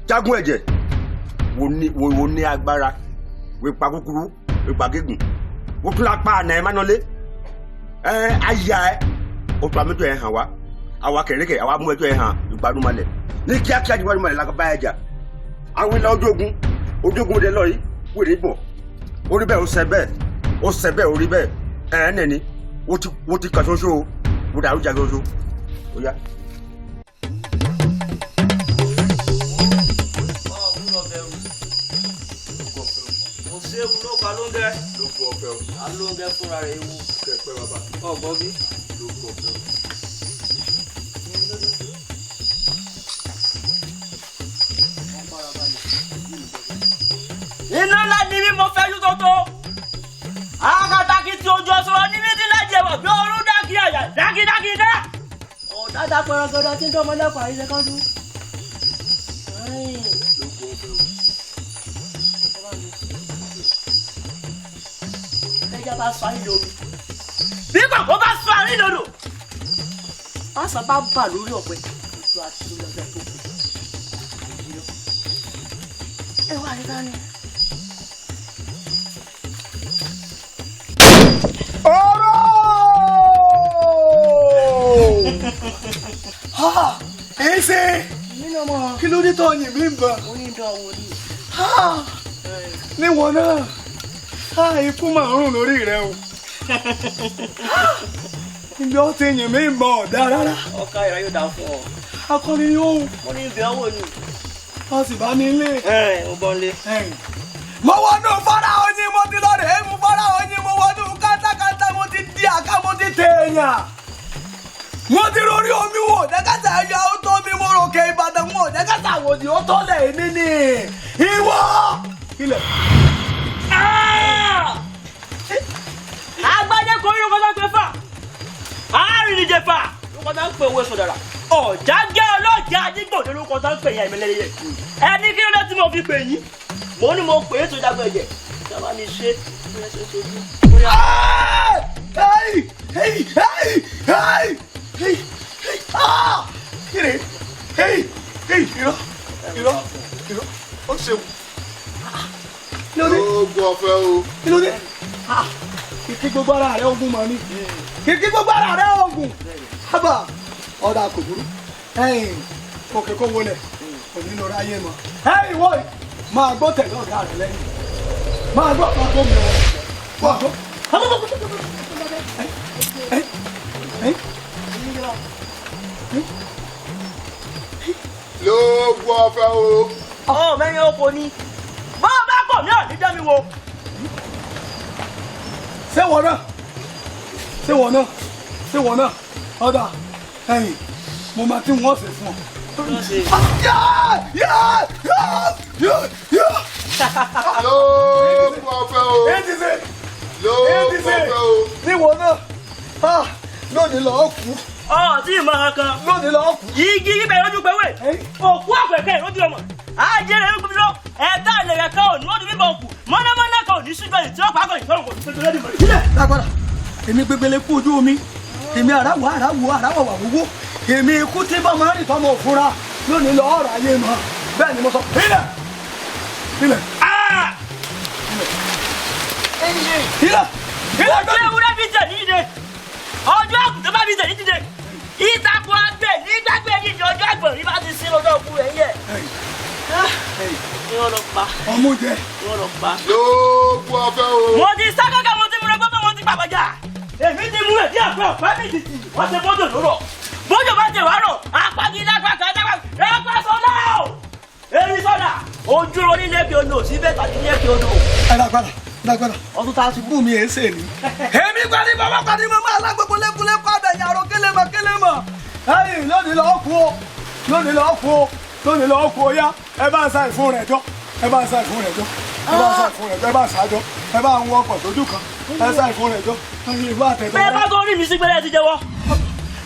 Jagun ẹ̀jẹ̀ wo ní agbára, wípa kúkúrú, wípa gígùn, wọ́n tún lápá àná ẹ̀ mánálé. Ẹ ayá ẹ, ó tún àmójú ẹ̀ hàn wá. Àwa kẹ̀rẹ́kẹ̀, àwa mú ẹjọ́ ẹ̀ hàn ìgbàdúmọ̀lẹ̀. Ní kíákíá ní ìgbàdúmọ̀lẹ̀ la bá ẹ jà. Àwọn ilẹ̀ ojú ogun dẹ lọ yìí, wèrè bọ̀. Orí bẹ́ẹ̀ ó ṣẹ bẹ́ẹ̀, ó ṣẹ bẹ́ẹ̀ orí bẹ́ẹ̀. Ẹ̀ ẹ́ nẹ̀ni, wọ́n ti kà ṣoṣo o, wọ́n dàrú jà ṣoṣo. Ó yá.
Ewu ló pa lóńgẹ́.
Lóògùn ọ̀fẹ́ o.
Alóńgẹ́ fúnra rẹ̀ ewu.
Kẹ̀pẹ́ bàbá.
Ọ̀gbọ́n bí.
Lóògùn ọ̀fẹ́ o.
Iná ńlá ni mí mo fẹ́ yú tótó. Akatakí tí ojú ọ̀sọ̀rọ̀ ní mí ti lájẹ̀ ẹ̀wọ̀ bí orún dákì àyà dákídákí dá. Ọ̀dàdà pẹ̀rọ̀gọ̀dọ̀ tí ń dán ọmọlẹ́kọ̀ọ́ àyíṣẹ́ kan dún. Ẹja bá sọ ayé lómi bí kòkó bá sọ ayé lódò pásọ bá bà lórí ọ̀pẹ ojú àti lọ́jọ́ tó kù ẹ wá rí dání.
Ọ̀rọ̀! Èsè! Kí ló dé tó yìn mí bọ̀? Níwọ̀n náà, ikú máa ń rùn lórí rẹ o. Ibi ó ti yìn mí bọ̀ ọ̀dà rárá.
Ọkà ìrà yóò dá fún ọ.
Akọni yóò.
Mo ní ibi ọwọ́ ni.
Wọ́n sì bá mi lé.
Mo bọ́ lé.
Mo wọnú fọ́nrán oyin, mo ti lọ rèé mu fọ́nrán oyin, mo wọnú kátàkátà, mo ti di àká, mo ti tèèyàn. Mo ti rorí omi wò, jẹ́kẹ́sà ẹ̀yà ó tó mi, mo ròkè Ìbàdàn wò, jẹ́kẹ́sà àwòdì ó tó lẹ̀ mí ni. Ìwọ! Ilẹ̀.
Agbájé kò rí ọkọ̀ tó ń pè fà. Arìnrìnjẹ fà. Lóko tó ń pè owó sọ̀dọ̀rà. Ọ̀jágẹ́ ọlọ́jà adigbòde lóko tó ń pè yẹn ìmẹ̀lẹ́yẹ. Ẹni kí ló dé tí mo fi pè yín? Mo ní mo pè é tó jágbó ẹ̀jẹ̀. Ìjọba mi ṣe é ṣe ṣojú.
Irọ́ irọ́ irọ́ ó ṣeun.
Lóògùn ọ̀fẹ́ o.
Kí ló dé? Kìkì gbogbo ara rẹ ogun mọ̀ ni. Kìkì gbogbo ara rẹ ogun. Hábà ọ̀dà kò burú. Òkè kó wọlé kò ní lọ́ọ́ ráyé mọ́. Ẹ̀yìn wọ́ọ̀yì máa gbọ́ tẹ̀lé ọ̀gá rẹ lẹ́yìn. Máa gbọ́ máa gbọ́ mi lọ́wọ́. Máa gbọ́.
Lóògùn ọ̀fẹ́ o.
Ọ̀ mẹ́rin oko ni. Bọ́ọ̀ bá kọ̀ mí ò ní dán mi wò.
Ṣé wọ́n náà? Ṣé wọ́n náà? Ṣé wọ́n náà? Ọ̀dà ẹ̀yìn mo máa tí wọ́n ṣe fún ọ.
Lóògùn ọ̀fẹ́ o. Lóògùn ọ̀fẹ́ o.
Níwọ̀n náà lónìí lọ́ọ́ kú.
Ọ̀ tí ì mọ kankan.
Lónìí lọ́ọ́ kú.
Igi ibẹ̀ lójú pẹ̀wé. Òkú àpẹ̀kẹ́ lójú ọmọ. Ajẹ́rẹ́ ló gbé lọ. Ẹ̀dá ìlẹ̀rẹ̀ kan ò ní ó di bíbọ̀ òkú. Mọ́nàmọ́ná kan ò ní sígbẹ́ tí ó pàgọ́ ìtọ́rùn kò ní tó lórí mọ̀.
Sílẹ̀ lágbára. Èmi gbégbélé kú ojú omi. Èmi àràwọ̀ àràwọ̀ àràwọ̀ wà wúwo. Èmi ikú tí bá máa ń rìn tọ́mọ òfúra lónìí lọ́ọ́ ọ̀rọ̀ ayé mọ́. Bẹ́ẹ̀ ni mo sọ. Ilẹ̀! Ilẹ̀! Ilẹ̀! Ilẹ̀!
Ọjọ́ ewúrẹ́ fi tẹ̀ nídìde. Ọjọ́ àgùntàn bá fi tẹ̀ nídìde. Ìtàkùn àgbẹ̀ nígbàgbẹ́ nídìí ọjọ́ àgbọ̀nrín bá ti sin lọ́dọ̀ òkú rẹ̀ yẹ. Irọ́ ló pa.
Ọmú jẹ.
Irọ́ ló pa.
Lóògùn ọ̀fẹ́ o.
Mo ti sá kankan, mo ti múra gbọ́dọ̀, mo ti pàpàjà. Èmi ti mú ẹ̀dí àpẹ ọ̀pẹ mi tìtì. Wọ́n ti bọ́jọ̀ lórọ̀. Bọ́jọ̀ bá ti wá rọ̀. Apági lápá kan lápá. Ẹ̀pá sọ́lá o. Èmi sọ́lá. Ojú ro ní lẹ́kẹ̀ odò sí bẹ́ẹ̀ tàbí lẹ́kẹ̀ odò.
Ẹ lágbára lágbára ọdún tá a ti bú mi ẹ̀ ṣe ni. Èmi gbani bàbá gbani mo máa lágbègbè lẹ́kúlẹ́kú àbẹ̀yìn àrò kélémọ̀ kélémọ̀. Ẹ̀yìn lónìí lọ́ọ́ kú o lónìí lọ́ọ́ kú o lónìí lọ́ọ́ kú o yá ẹ bá ń sa ìfún rẹ̀ jọ ẹ bá ń sa ìfún rẹ̀ jọ ẹ bá ń sa ìfún rẹ̀ jọ ẹ bá ń sa jọ ẹ bá ń wọ ọkọ̀ sójú kan ẹ sa ìfún rẹ̀ jọ ẹ̀yìn ìlú àtẹ̀tọ̀.
Bẹ́ẹ̀ bá torí mi sí gbẹ́rẹ́ ti jẹ́wọ́.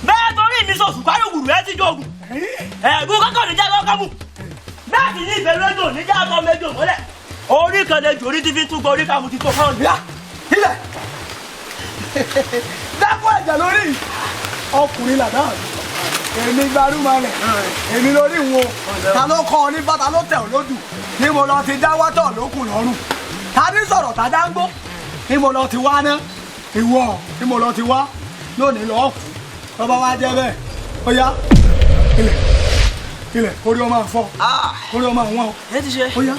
Bẹ́ẹ̀ torí mi sọ̀sùn kwárò wùrù ẹ ti jogun. Ẹ̀gún kọ́kọ́ níjà kọ́kọ́ mú. Bẹ́ẹ̀ sì ní ìbẹ̀rù ejò níjà kọ́ mẹ́jọ mọ́lẹ̀. Orí kan lè jò orí tí fi ń túgbọ́ orí kàmú ti tó fáwọn ìyá.
Ilẹ̀ dákú ẹ̀jẹ̀ lórí ọkùnrin làdá èmi gbarúmọlẹ̀ èmi lórí wo ta ló kọ́ ọ ní bàtà ló tẹ̀ ọ́ lójú ní mo lọ ti dá wátọ̀ lókun lọ́rùn ta ní sọ̀rọ̀ ta dáńgbó ní mo lọ ti wá ná ìwọ ní mo lọ ti wá lónìí lọ́ọ́ kú lọ́ba wá jẹ́ bẹ́ẹ̀ ó yá ilẹ̀ ilẹ̀ orí ọmọ àfọ orí ọmọ àwọn ó yá.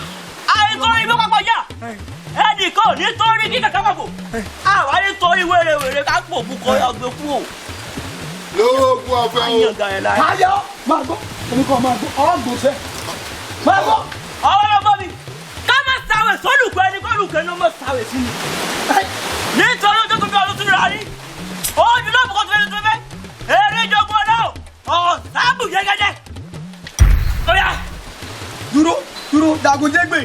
Àìkọ́ ibú papọ̀ yá ẹnì kan ò ní torí kí kàkà pàpò àwa ní torí wérewère ká pò bukọ ọgbẹ kú o.
Lóògùn ọ̀fẹ́ o.
Ayọ̀ máa gbọ́ èmi kò máa gbọ́ ọ̀gbọ̀nsẹ̀ máa gbọ́.
Ọwọ́ ló bọ́ mi ká má sàwẹ̀ sólùkọ́ ẹni kólùkọ́ ẹni ó má sàwẹ̀ sí mi. Nítorí ojú tó fi ọdún tún ra rí ojú náà bùkọ́ tó fẹ́ tó fẹ́ eré ìjọba ọ̀la ọ̀sáàbù yẹ́gẹ́dẹ́.
Dúró dúró Dàgúnjẹ́gbè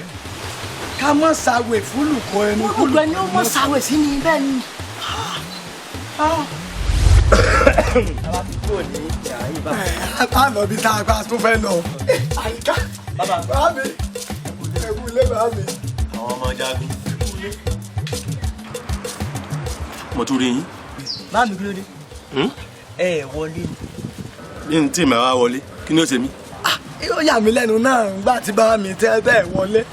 ká mọ̀ sàwẹ̀ fúlùkọ́ ẹni
Olùkọ́ ẹni ó mọ̀ sàwẹ̀ sí ni bẹ́ẹ̀ ni.
A lọ bí tá a bá tún fẹ́ lọ. Àyíká bàbá mi ẹ̀kú ilé bàbá mi.
Àwọn ọmọ jagun. Mo tún rí yín.
Bá mi kí ló dé? Ẹ wọlé ni.
Bí n tí màá wá wọlé, kí ni ó ṣe mí?
Ó yà mí lẹ́nu náà nígbà tí bàbá mi tẹ́ bẹ́ẹ̀ wọlé.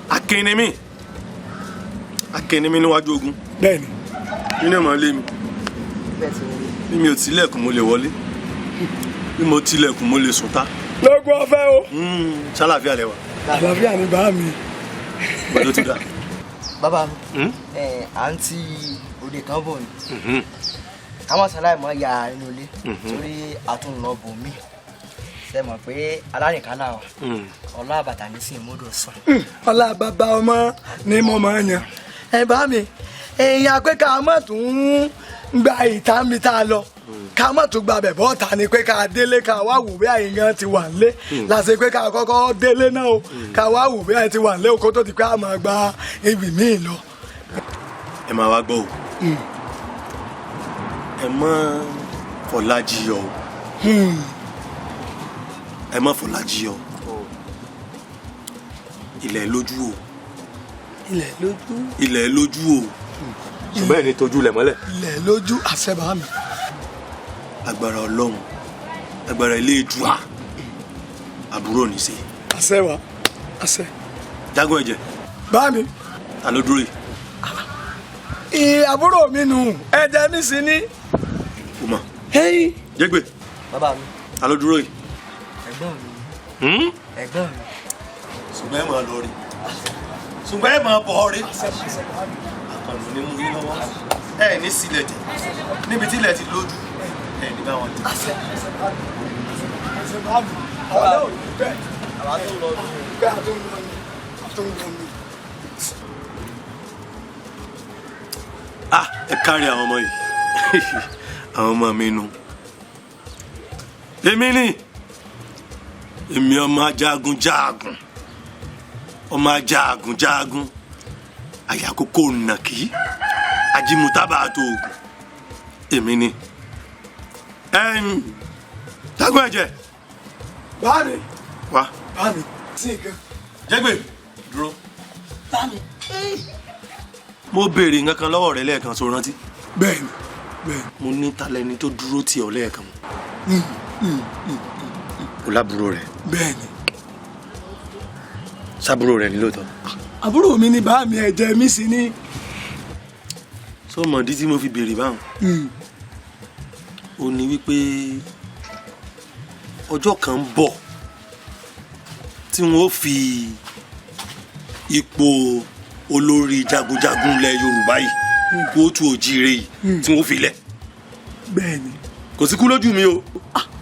Akin ni mí. Akin ni mí níwájú ogun.
Bẹ́ẹ̀ni.
Kí ni ó máa lé mi? Bí mi ò tilẹ̀kùn mo lè wọlé. Bí mo tilẹ̀kùn mo lè sùn ta.
Lógún ọ̀fẹ́ o.
Ṣàlàáfíà lẹ wà.
Àlàáfíà ni bàbá mi.
Gbọ́dọ̀ ti dà.
Bàbá mi, à ń ti òde kan bọ̀ ni. Àwọn sáláì mọ̀ ya inú ilé torí àtúnlọ bò mí. Ṣé mọ̀ pé alárìnká là wà? Ọlá àbàtà ní sí ìmúdò sàn.
Ọlá bàbá ọmọ ni mo máa ń yan. Ẹ bá mi, èèyàn pé ká mọ̀ tún gba ìta mi tá a lọ. Ká mọ̀ tún gba bẹ̀bọ̀ ta ni pé ká délé ká wá wò bí àyè gan ti wà nílé. Láti pé ká kọ́kọ́ délé náà o. Ká wá wò bí àyè ti wà nílé o kó tó di pé a máa gba ibì míì lọ.
Ẹ máa wá gbọ́ o. Ẹ má Fọlájiyọ̀ o. Ẹ má Fọlájiyọ̀. Ilẹ̀ lójú o.
Ilẹ̀ lójú.
Ilẹ̀ lójú o. Ṣùgbọ́n ẹni tójú ilẹ̀ mọ́lẹ̀.
Ilẹ̀ lójú àṣẹ bàá mi.
Agbára Ọlọ́run, agbára ilé ìdúrà, àbúrò ní í ṣe.
Àṣẹ wa, àṣẹ.
Jágún ẹ̀jẹ̀.
Bá mi.
Ta ló dúró yìí?
Àbúrò mi nù, ẹ̀jẹ̀ mi sì ní.
O mọ̀. Jẹ́gbẹ́.
Bàbá mi.
Ta ló dúró yìí?
Ẹ̀gbọ́n mi. Ẹ̀gbọ́n mi.
Ṣùgbọ́n ẹ máa lọ rí. Ṣùgbọ́n ẹ máa bọ̀ rí. Àkànnù ni mú yín lọ́wọ́. Ẹ ní sílẹ̀ tẹ̀. Níbi tí ilẹ̀ ti lójú. Ẹ ní bá wọn tẹ̀.
Àṣẹ àṣẹ bá mi. Àṣẹ bá mi. Àwọn náà ò ní bẹ́ẹ̀.
Àwa tó ń lọ nù.
Bẹ́ẹ̀ àtún lọ nù. Àtún lọ nù.
Ah, ẹ kárí àwọn ọmọ yìí. Àwọn ọmọ mi nu. Èmi ni. Èmi ọmọ ajagun jagun. Ọmọ ajagun jagun. Àyàkókò nàkí. Ajímútábà tó oògùn. Èmi ni. Jágún ẹ̀jẹ̀.
Bá mi.
Wá.
Bá mi. Sí nǹkan.
Jẹ́gbẹ́ dúró.
Bá mi.
Mo béèrè nǹkan kan lọ́wọ́ rẹ lẹ́ẹ̀kan so rántí.
Bẹ́ẹ̀ni, bẹ́ẹ̀ni.
Mo ní talẹ́ni tó dúró tì ọ́ lẹ́ẹ̀kan. O lábúrò rẹ.
Bẹ́ẹ̀ni.
Sábúrò rẹ ni lóòótọ́.
Àbúrò mi ni bá mi ẹ̀jẹ̀ mi sì ní.
Sọ mọ̀dí tí mo fi béèrè báwọn. Ó ní wípé ọjọ́ kan ń bọ̀ tí wọ́n ó fi ipò olórí jagunjagun ilẹ̀ Yorùbá yìí kóòtù òjíire yìí tí wọ́n fi lẹ̀.
Bẹ́ẹ̀ni.
Kò sí kú lójú mi o.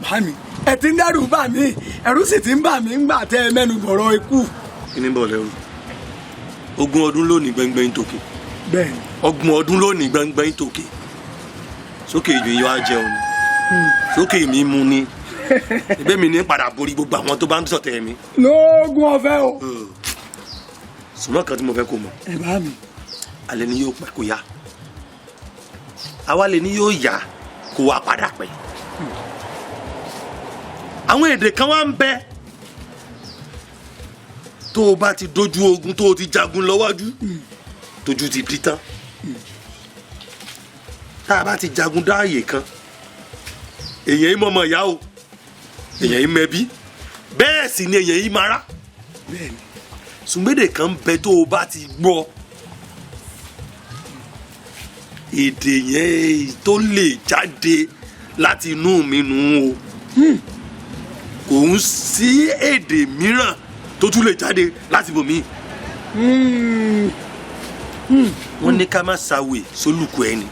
Bá mi ẹ ti ń dẹ́rù bà mí, ẹ̀rù sì ti ń bà mí ńgbà tẹ́ ẹ mẹ́nu bọ̀rọ̀ ikú.
Kí ni bọ̀ lẹ́rù? Ogún ọdún lónìí gbẹngbẹ́ng tòkè.
Bẹ́ẹ̀ni.
Ọgbọ̀n ọdún lónìí gbẹngbẹ́ng tòkè. Sókè mi yọ á jẹun ni. Sókè mi mu ni. Ẹgbẹ́ mi ní padà borí gbogbo àwọn tó bá ń sọ̀tẹ̀ mi.
Lóògùn ọ̀fẹ́ o.
Ṣùgbọ́n kan tí mo fẹ́ kó mọ̀.
Ẹ bá mi.
Alẹ́ ni yóò pẹ́ kó yá. Àwa lè ní yóò yá kó wá padà pẹ́. Àwọn èdè kan wá ń bẹ tó o bá ti dojú ogun, tó o ti jagun lọ́wájú, tójú ti di tán, tá a bá ti jagun dáàyè kan, èèyàn yìí mọ̀mọ́ ìyá o, èèyàn yìí mẹbí, bẹ́ẹ̀ sì ni èèyàn yìí mara. Ṣùgbọ́n kan bẹ tó o bá ti gbọ́ èdè yẹn tó lè jáde láti inú mi nù o, kò ń sí èdè mìíràn tó tún lè jáde láti ibòmíì. Wọ́n ní ká má ṣàwè sólùkù ẹni,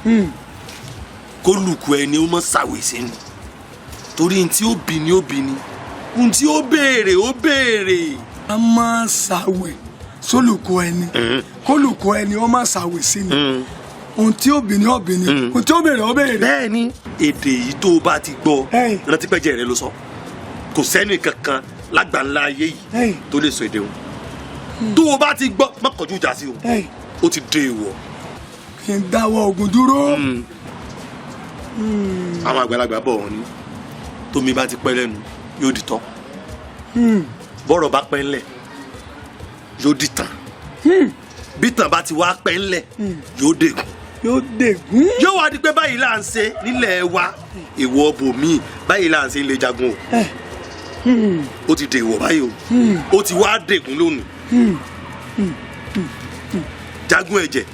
kó lùkù ẹni ó má ṣàwè sínú, torí n tí ó bí ni ó bí ni, n tí ó béèrè ó béèrè.
A máa ṣàwè sólùkù ẹni, kólùkù ẹni ó máa ṣàwè sí ni, ohun tí ó bí ni ó bí ni, ohun tí ó béèrè ó béèrè.
Bẹ́ẹ̀ni, èdè yìí tó o bá ti gbọ́, rántí pẹ́jẹ́ rẹ ló sọ. Kò sẹ́ni kankan lágbàńlá ayé yìí tó lè sọ èdè o. Tó o bá ti gbọ́, má kọjú ìjà sí o, ó ti dé ìwọ.
Kí n dáwọ́ ogun dúró.
Àwọn àgbàlagbà bọ̀ wọ́n ní tómi bá ti pẹ́ lẹ́nu yóò di tọ́, bọ́rọ̀ bá pẹ́ ńlẹ̀ yóò di tàn, bí tàn bá ti wá pẹ́ ńlẹ̀ yóò dègùn.
Yóò dègún.
Yóò wá di pé báyìí là ń ṣe nílẹ̀ wa, ìwọ bòmíì báyìí là ń ṣe ilé jagun o, ó ti dèwọ̀ báyìí o, ó ti wá dègún lónìí. Jagun ẹ̀jẹ̀,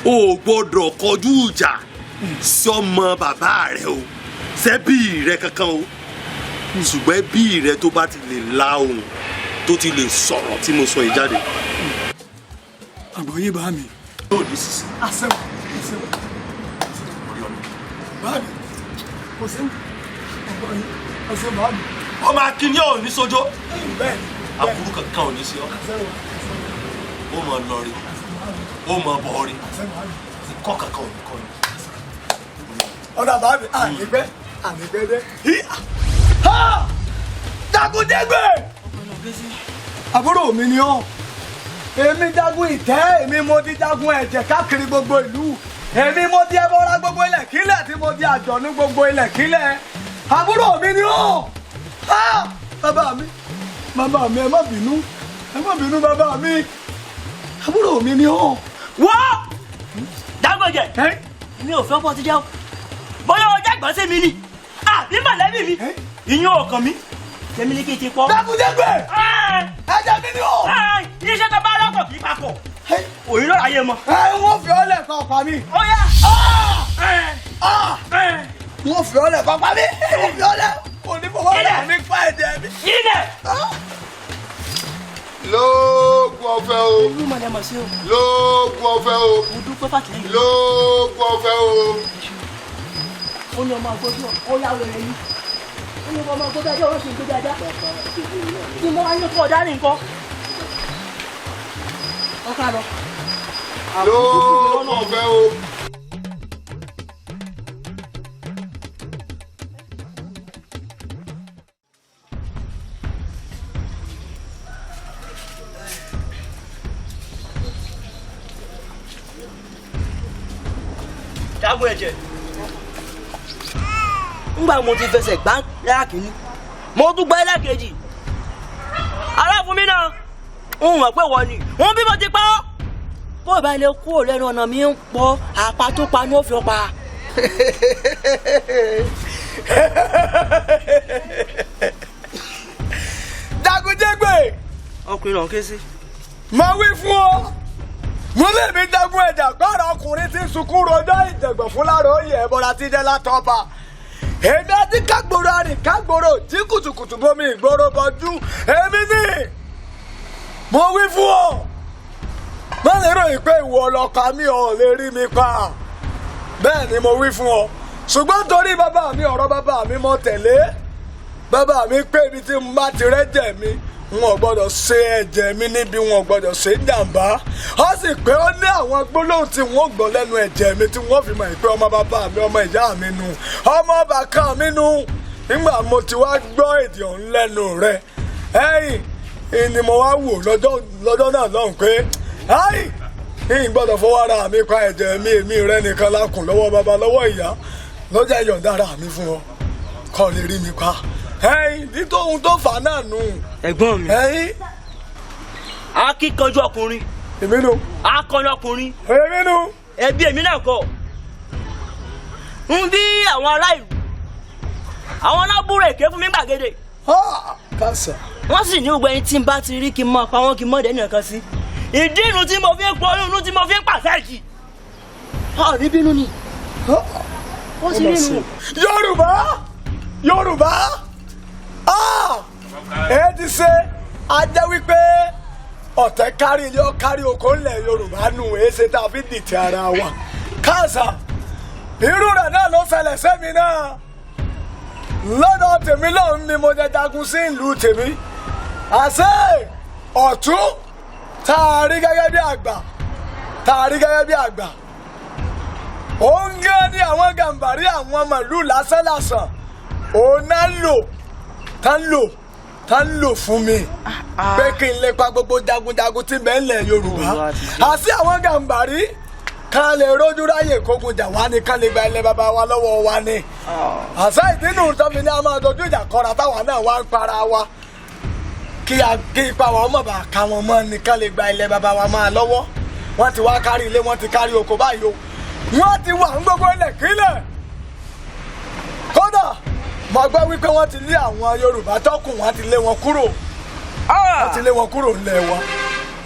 o gbọ́dọ̀ kọjú ìjà sọmọ bàbá rẹ o, sẹ́bí rẹ kankan o, ṣùgbọ́n ẹbí rẹ tó bá ti lè la ohùn, tó ti lè sọ̀rọ̀ tí mo sọ yìí jáde.
Àgbọ̀yé bá mi.
Yóò ní sísè.
Àṣẹwà àṣẹwà bá mi kò sí àgbọ̀yé àṣẹ bá mi.
Ọmọ akíní ò ní sójó, aburú kankan ò ní sí ọ, ó mọ lọ rí, ó mọ bọ rí, ikọ́ kankan ò ní kọ́ ni.
Ọ̀dà bá mi ànígbẹ́ ànígbẹ́ dé. Jagunjẹgbẹ́ àbúrò mi ni ọ́, èmi jagun ìtẹ́, èmi mo di jagun ẹ̀jẹ̀ káàkiri gbogbo ìlú, èmi mo di ẹbọra gbogbo ilẹ̀ kílẹ̀, tí mo di àjọ̀nú gbogbo ilẹ̀ kílẹ̀, àbúrò mi ni ọ́. Bàbá mi, bàbá mi, ẹ má bínú, ẹ má bínú bàbá mi, àbúrò mi ni ọ́.
Wọ́ Jagunjẹ, mi ò fẹ́ pọ́ ti jẹ́ o, bóyá ọjà ìgbọ̀n sí mi ni àbí mọ̀lẹ́bí mi, ìyún ọkàn mi tèmi ní kí n ti pọ́.
Jagunjẹgbẹ́ ẹ̀jẹ̀ mi ni o.
Iṣẹ́ tó bá rọ́kọ̀ kì í papọ̀, òyìn lọ́ra yé mọ́.
Ẹ wọ́n fi ọ́ lẹ̀ kọ́ pa mí.
Ó yá.
Wọ́n fi ọ́ lẹ̀ kọ́ pa mí. Wọ́n fi ọ́ lẹ̀ kò ní fọwọ́ rẹ̀ mi pa ẹ̀jẹ̀ mi.
Ilẹ̀.
Lóògùn ọ̀fẹ́ o. Lóògùn ọ̀fẹ́ o. Lóògùn ọ̀fẹ́ o.
Ó ní ọmọ àgbọ̀dọ̀ ó yá wẹ̀rẹ̀ yìí. Ó ní ọmọ àgbọ̀dọ̀ ajá ó sì ń gbé ajá. Kí mo wá ní kọ́ ọ̀dá ní nǹkan. Ọkà lọ.
Lóògùn ọ̀fẹ́ o.
Jagun ẹ̀jẹ̀. Ngbà mo ti fẹsẹ̀ gbá lákìíní, mo tún gbá ẹlẹ́kejì. Aláfun mi náà, ń mọ̀ pé wọ́n ni, wọ́n bí mo ti pa ọ́. Bó ìbá ilé kúrò lẹ́nu ọ̀nà mi ń pọ̀, àpá tó pa ni ó fi pa.
Jagunjẹgbẹ́.
Ọkùnrin náà ké sí.
Mo wí fún ọ, mo lè mi jagun ẹ̀jà gbára ọkùnrin tí ń sunkún rojọ́ ìjẹ̀gbọ̀n fún Láàróyè ẹ̀bọra tí jẹ́ látọ́ba. Èmi àti kágboro arìn kágboro tí kùtùkùtù bomi ìgboro bọjú, èmi ní. Mo wí fún ọ, má lérò yìí pé ìwọ ọlọ́ka mi ò lè rí mi pa. Bẹ́ẹ̀ ni mo wí fún ọ, ṣùgbọ́n torí bàbá mi, ọ̀rọ̀ bàbá mi mo tẹ̀lé. Bàbá mi pé ibi tí mo bá ti rẹ́jẹ̀ mi, wọn ò gbọ́dọ̀ ṣe ẹ̀jẹ̀ mi níbi, wọn ò gbọ́dọ̀ ṣe jàǹbá. Ó sì pé ó ní àwọn gbólóhùn tí wọ́n gbọ́ lẹ́nu ẹ̀jẹ̀ mi tí wọ́n fi mọ̀ pé ọmọ bàbá mi, ọmọ ìyá mi nu, ọmọ bàkà mi nu. Nígbà mo ti wá gbọ́ èdè ọ̀hún lẹ́nu rẹ̀, ẹ̀yìn ni mo wá wò lọ́jọ́ náà lọ́hùn pé ẹ̀yìn ìyìn gbọ́dọ̀ fọwọ́ ara mi pa ẹ̀jẹ̀ mi, èmi rẹ nìkan lákùn lọ́wọ́ bàbá lọ́wọ́ ìyá, lọ́jà ìyọ̀ǹda ara mi fún ọ kọ́ lè rí mi pa. Ẹyin nítorí tó fà náà nù.
Ẹ̀gbọ́n mi.
Ẹyin.
Akíkanjú ọkùnrin.
Èmi nu.
Akọni ọkùnrin.
Èmi nu.
Ẹbí èmi náà kọ́. Ń bí àwọn ará ìlú. Àwọn alábúrò èké fún mi gbàgede.
Kásá.
Wọ́n sì ní gbogbo ẹni tí n bá ti rí kí n máa pa wọ́n kí n mọ̀ dẹ́nu kan sí. Ìdí inú tí mo fi ń pọ̀ inú tí mo fi ń pàṣẹ yìí. Ọ̀rí bínú ni. Ó ti rí inú.
Yorùbá Yorùbá ẹ ti ṣe ajẹ́ wípé ọ̀tẹ̀ kárí ilé ọ̀kárí oko ńlẹ̀ Yorùbá nù ẹ ṣe tá a fi dìtẹ̀ ara wa. Kásá irú rẹ̀ náà ló ṣẹlẹ̀ sẹ́mi náà lọ́dọ̀ tèmi lọ́hùn ni mo jẹ jagun sí ìlú tèmi. Àṣé ọ̀tún tá a rí gẹ́gẹ́ bí àgbà tá a rí gẹ́gẹ́ bí àgbà òun gán ní àwọn gàǹbàrí àwọn màlúù lásánlàsàn òun náà lò tá ń lò tá ń lò fún mi pé kí n lè pa gbogbo jagunjagun tí bẹ́ẹ̀ lẹ̀ Yorùbá. Àṣé àwọn gàǹbàrí ká lè rójú ráyè kógun jà wá ní ká lè gba ilẹ̀ bàbá wa lọ́wọ́ wa ni. Àṣà ìdínú tọ́mi ní a máa dojú ìjà kọra táwa náà wá ń para wa kí ipa wa ọmọ bá ká wọn mọ́ ni ká lè gba ilẹ̀ bàbá wa máa lọ́wọ́. Wọ́n ti wá kárí ilé, wọ́n ti kárí oko báyìí o, wọ́n ti wà ń gbogbo ilẹ̀ kílẹ̀. Kódà mo gbọ́ wípé wọ́n ti lé àwọn Yorùbá tọ́kùn, wọ́n ti lé wọn kúrò, wọ́n ti lé wọn kúrò ńlẹ̀ wa.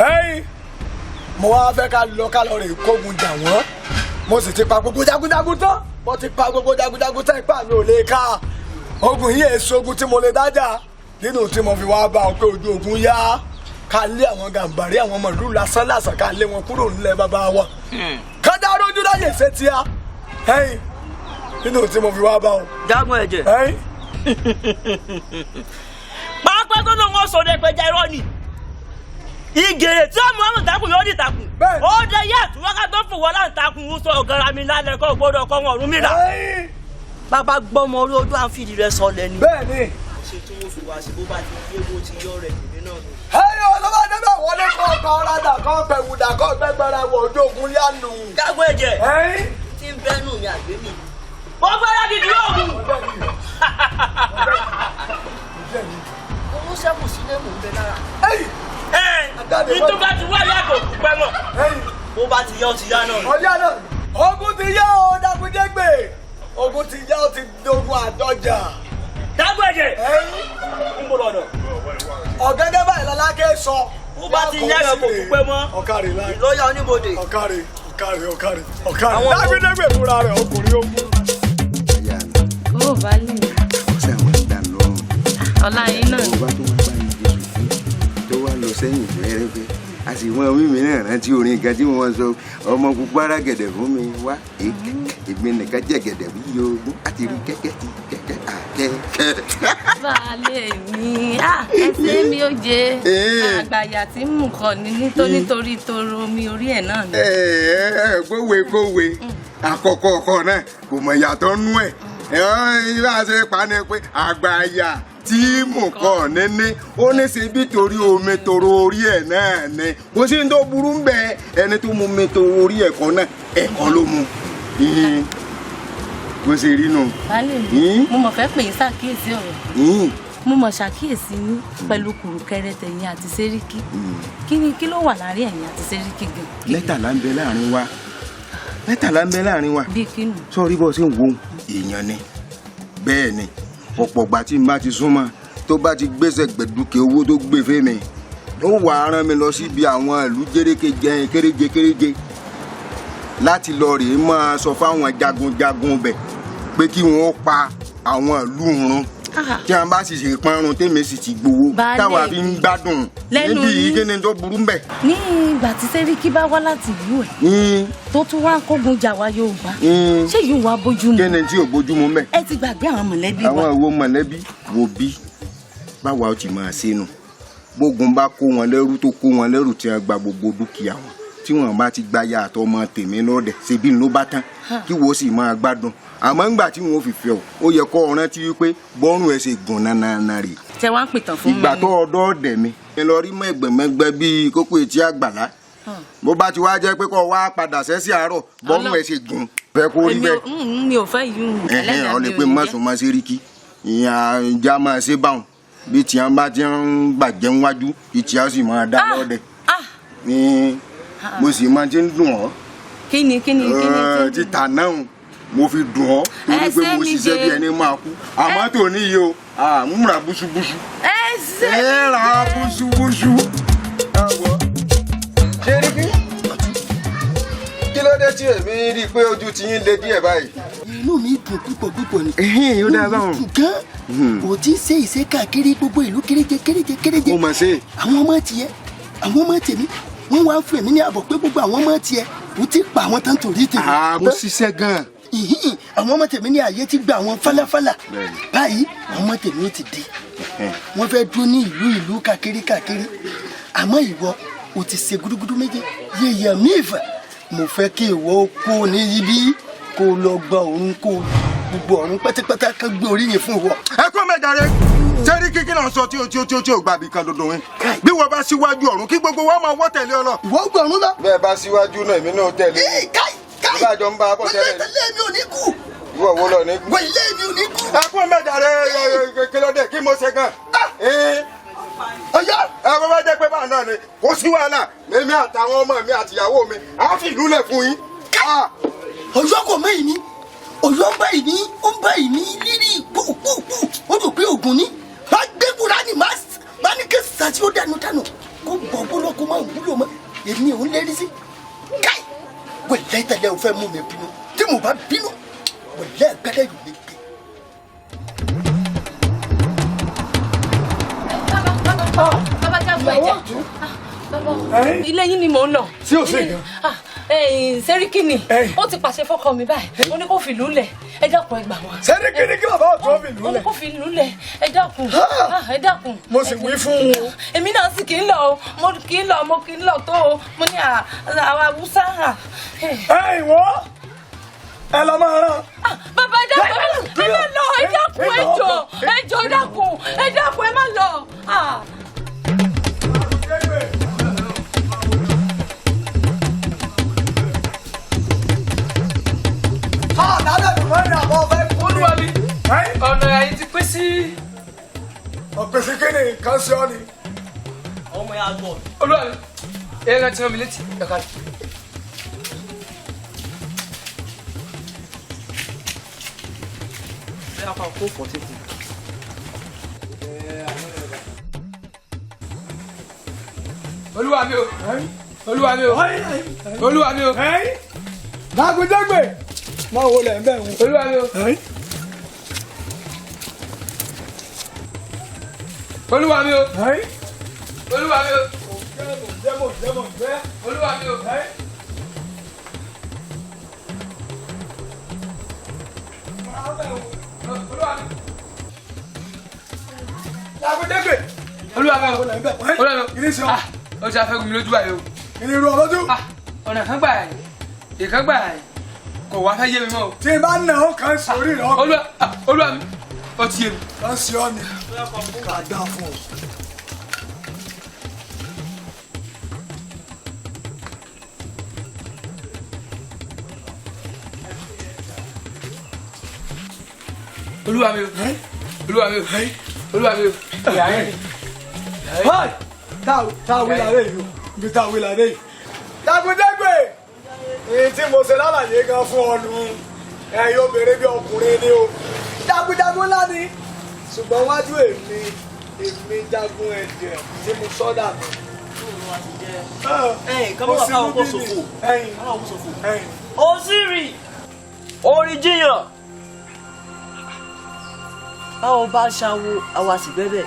Ẹ̀yin mo wá fẹ́ ká lọ ká lọ rè kógun jà wọ́n. Mo sì ti pa gbogbo jagunjagun tán, mo ti pa gbogbo jagunjagun tán, ipá mi ò lè ká ogun yìí èso ogun tí mo lè dájà nínú tí mo fi wá bá ọ pé ojú ogun yá ká lé àwọn gàǹbàrí àwọn màlúù lásán lásán ká lé wọn kúrò nílẹ̀ bàbá wa. Kájà rójú ráyè ṣe tíá. Ẹ̀yin nínú tí mo fi wá bá ọ.
Jagun ẹ̀jẹ̀.
Ẹ̀yin.
Pápá tó lóun ó sọdẹ pẹja irọ́ ni. Ìgèrè tí ọmọ ọmọ ìtàkùn yóò di ìtàkùn. Ó dẹ yá àtúwáká tó fò wọlá ìtàkùn ń sọ ọ̀gá mi lálẹ́ kọ́ gbọ́dọ̀ kọ́ wọn ọ̀run mi là. Bàbá gbọ́mọ orí ojú à ń fìdí rẹ sọlẹ̀ ni.
Bẹ́ẹ̀ni.
Ṣé tí wọ́n fi wá sí bó bá ti yé bó ti yọ rẹ̀ tèmi náà nù.
Ẹyọ ọlọ́ba débẹ̀ wọlé kọ́ ọ̀gá ọ̀rádà kọ́ gbẹ̀wùdà kọ́ gbẹgbẹrẹ wọ̀ ojú ogun yánu.
Jagun ẹ̀jẹ̀. Tí ń bẹ́nu mi àgbé mi. Mo gbọ́dọ̀ gidi yóò mú. Owó sẹ́kù sílé mò ń bẹ lára. Nítorí bá ti wá yàgò pẹ́ mọ̀. Bó bá ti yá ó ti yá náà.
Ọjà náà ogun ti yá o Dàgúndégbè, ogun ti yá o ti dogun àdọjà.
Jagun ẹ̀jẹ̀. Ń bọ̀ lọ́dọ̀.
Ọ̀gẹ́gẹ́ báyìí lọ́lákẹ́ sọ.
Bó bá ti yá yàgò pẹ́ mọ́.
Ọ̀kàrẹ̀ láì.
Ìlọ́yà oníbodè.
Ọ̀kàrẹ̀ ọ̀kàrẹ̀ ọ̀kàrẹ̀ ọ̀kàrẹ̀. Dàgúndégbè fúnra rẹ̀ ọkùnrin ogun.
Ó balẹ̀.
Ọ̀sẹ̀ àwọn ìgbà lọ́rùn.
Ọlá yín náà.
Ọba tó wá bá yín Jésù fún tó wá lọ sẹ́yìn fẹ́rẹ́fẹ́. A sì wọ́n mímí náà rántí orin kan tí wọ́n sọ ọmọ pupa ara gẹ̀dẹ̀ fún mi wá. Èmi nìkan jẹ́ gẹ̀dẹ̀ bí yogún àti rí kẹ́kẹ́ ti kẹ́kẹ́ àkẹ́kẹ́.
Balẹ̀ mi, ẹsẹ̀ mi ò jẹ àgbàyà tí mú kọ ní nítorí toro omi orí ẹ̀ náà ni.
Kówé kówé àkọ́kọ́ ọkọ náà kò mọ̀ ìyàtọ̀ nú ẹ̀. Bá a ṣe pa ni pé àgbàyà tí mò ń kọ níní ó ní ṣe bí torí omi toro orí ẹ̀ náà ni kò sí ní tó burú ń bẹ ẹni tó mu omi toro orí ẹ̀kọ́ náà ẹ̀kọ́ ló mu bó ṣe rí nù.
Baálé mi, mo mọ̀ fẹ́ pè yín ṣàkíyèsí ọ̀rọ̀. Mo mọ̀ ṣàkíyèsí yín pẹ̀lú kùrùkẹrẹ tẹ̀yìn àti Sẹ́ríkì. Kí ni kí ló wà láàrin ẹ̀yin àti Sẹ́ríkì gan?
Mẹ́tàlá ń bẹ láàrin wa, mẹ́tàlá ń bẹ láàrin wa.
Bí kí nù?
Sọ́ọ́rí bó ṣe ń wo èèyàn ni bẹ́ẹ̀ ni ọ̀pọ̀ ìgbà tí n bá ti súnmọ́ tó bá ti gbèsè gbẹ̀dúkẹ́ owó tó gbé fún mi ó wà á rán mi lọ síbi àwọn ìlú jéréke kéréje kéréje láti lọ rèé máa sọ fáwọn jagunjagun bẹ̀ pé kí wọ́n pa àwọn ìlú run tí wọn bá sì ṣe pọnrun tèmi sì ti gbowó táwa fi ń gbádùn níbi yìí kí ni tó burú mbẹ.
Ní ìgbà tí Sẹ́ríkì bá wá láti ìlú ẹ̀ tó tún wá kógun jà wá Yorùbá ṣé yìí wá bójú mu.
Kí ni tí ò bójú mu mbẹ.
Ẹ ti gbàgbé àwọn mọ̀lẹ́bí wa.
Àwọn ìwo mọ̀lẹ́bí wo bí báwa ó ti máa ṣe nù bógun bá kó wọn lẹ́rú tó kó wọn lẹ́rú tí wọn gba gbogbo dúkìá wọn tí wọn bá ti gba ya àtọmọ tèmi lọ́dẹ̀ ṣebí ló bá tán kí wo sì máa gbádùn àmọ́ ńgbà tí wọn ò fi fẹ́ ọ ó yẹ kó rántí wípé bọ́rùn ẹ̀ ṣe gùn nánà rè.
Tẹ wá ń pìtàn fún mi.
Ìgbà tó ọdọ ọdẹ mi. Ẹ lọ rí mẹ́gbẹ̀mẹ́gbẹ́ bíi kókó etí àgbàlá bó bá ti wá jẹ́ pé kó wá padà sẹ́sì àárọ̀ bọ́rùn ẹ̀ ṣe gùn. Fẹ́ kó rí bẹ́ẹ̀.
Mi ò fẹ́ yìí.
Ẹ̀hẹ́n ọ lè pe mọ́sùn mọ́ Sẹ́ríkì Ìyẹn ìjà máa ṣe báwọn bí tí wọn bá ti ń gbàjẹ́ níwájú ìtì á sì máa dá lọ́dẹ. Ní mo sì máa ti ń dùn ọ́.
Kí ni kí ni kí ni?
Títà náà mo fi dùn ọ́ torí pé mo ṣiṣẹ́ bí ẹni máa kú, àmọ́ tòní yìí o, múra búṣubúṣu.
Ẹ
ẹ ra búṣubúṣu. Ṣeríkí, kí ló dé tí èmi rí i pé ojú ti yín le díẹ̀ báyìí?
Inú mi dùn púpọ̀ púpọ̀ ni.
Ó dáa báwọn.
Inú mi dùn gan. Kò tí ì ṣe ìṣe káàkiri gbogbo ìlú kéréje kéréje kéréje.
Mo mọ̀ sí.
Àwọn ọmọ tiẹ̀, àwọn ọmọ tèmi, wọ́n wá fún èmi ní àbọ̀ pé gbogbo àwọn ọmọ tiẹ̀ kò tí ì pa àwọn tán torí tèmi.
Mo ṣiṣẹ́ gan.
Àwọn ọmọ tèmi ní ààyè ti gba àwọn fálafálà báyìí, àwọn ọmọ tèmi ó ti dé, wọ́n fẹ́ dúró ní ìlú ìlú káàkiri káàkiri. Àmọ́ ìwọ o ti ṣe gúdúgúdú méje yẹyẹ mi ìfẹ́. Mo fẹ́ kí ìwọ kó ní ibi kó lọ gba ọ̀run, kó gbogbo ọ̀run pátápátá kan gbé oríyìn fún ìwọ.
Ẹ kó mẹ́ta rẹ Sẹ́ríkí, kí náà sọ tí o tí o tí o tí o gbàbí kan dodo yín bí wọ́n bá síwájú ọ̀run kí gbogbo wa máa wọ́ tẹ̀lé ọ lọ.
Ìwọ gbọ́ ọ̀run lọ.
Bẹ́ẹ̀ bá síwájú náà, èmi náà tẹ̀lé.
Káì káì.
Ìbájọ́ ń bá a bọ̀ tẹ́lẹ̀.
Wọlé mi ò ní kú.
Ìwọ wo lọ ní kú.
Wọlé mi ò ní kú.
Ẹ kó mẹ́ta rẹ, kí ló dé, kí mo ṣe gan?
Ọyọ.
Ẹ bá bá jẹ́ pé báà náà ni, kò sí wàhálà, èmi àtàwọn ọmọ mi àtìyàwó mi á fi ìlú lẹ̀ fún yín.
Ọ̀yọ́ kò mọ ìní, Ọ̀yọ́ ń bá ìní, ó ń bá ìní lírí púpúpù, ó rò pé ògùn ni má gbé Kúránì, má ní kí sàtì ó dànù dànù kó bọ̀ bọ́lọ́ kó má wúlò mọ́. Èmi ò ń lérí sí káì. Wẹ̀lẹ́ tẹ̀lé o fẹ́ mú mi bínú, tí mo bá bínú wẹ̀lẹ́ gbẹ́dẹ́ yóò lè gbé.
Bàbá Jagun ẹ̀jẹ̀, ilé yín ni mò ń lọ.
Sí ò sí nǹkan.
Sẹ́ríkì ni ó ti pàṣẹ fọ́kọ mi báyìí, ó ní kó fìlú lẹ̀. Ẹ dákun, ẹ gbà wá.
Sẹ́ríkì ní kí bàbá ọ̀tún fìlú
Ó ní
lẹ̀.
kó fìlú lẹ̀. Ẹ dákun, ẹ dákun.
Mo sì wí fún un.
Èmi náà sì kì í lọ o, mo kì í lọ, mo kì í lọ tó o, mo ní àwọn Haúsá.
Ẹ ìwọ ẹ lọ máa rán.
Bàbá, ẹ dákun, ẹ má lọ. Ẹ dákun, ẹ jọ̀ọ́, ẹ jọ̀ọ́, ẹ dákun, ẹ dákun, ẹ má lọ.
Olúwa mi, ọ̀nà ẹ̀yìn ti pín sí.
Ọ̀pẹ̀sẹ̀ kí ni nǹkan ṣe ọ́ ni?
Ọmọ yà gbọ́.
Olúwa mi, ẹ̀rọ ti rán mi létí ẹ̀ka rẹ̀.
Bẹ́ẹ̀ kọ́ kó fọ́tí kù.
Olúwa mi o, olúwa mi o, olúwa mi o.
Dàgùdàgbè máa wo lẹ̀ ń bẹ̀ wọ́n.
Olúwa mi o. Olúwa mi o. Olúwa mi o. Olúwa mi o. Olúwa mi.
Dàgùdàgbè.
Olúwa mi o. Olúwa mi o. Ah, ó ti afẹ́gun mi lójú báyìí o.
Ìrìn ọlọ́dún.
Ọ̀nà kan gbà yìí, ìkan gbà yìí, kò wá fẹ́ yé mi mọ́ o.
Tí n bá nà ó kàn sórí rẹ.
Olúwa, olúwa mi, ó ti yé mi.
Kàn sí ọ ni kà á dá fún ọ.
Olúwa mi o, olúwa mi o, olúwa mi o.
Hi! Tá a wí lálẹ́ yìí o, ibi tá a wí lálẹ́ yìí. Dàgùdàgbè, èyí tí mo ṣe lálàyé gan fún ọ nù, ẹ̀yin obìnrin bí ọkùnrin ni o. Jagunjagun ńlá ni, ṣùgbọ́n wájú èmi, èmi jagun ẹ̀jẹ̀ tí mo sọ́dà mi.
Ẹ̀yin kọ́ mọ́ káwọn kó ṣòfò. Káwọn kó ṣòfò. Òsírì orin jiyàn. Báwo bá ṣàwo àwa sì gbẹ́bẹ̀.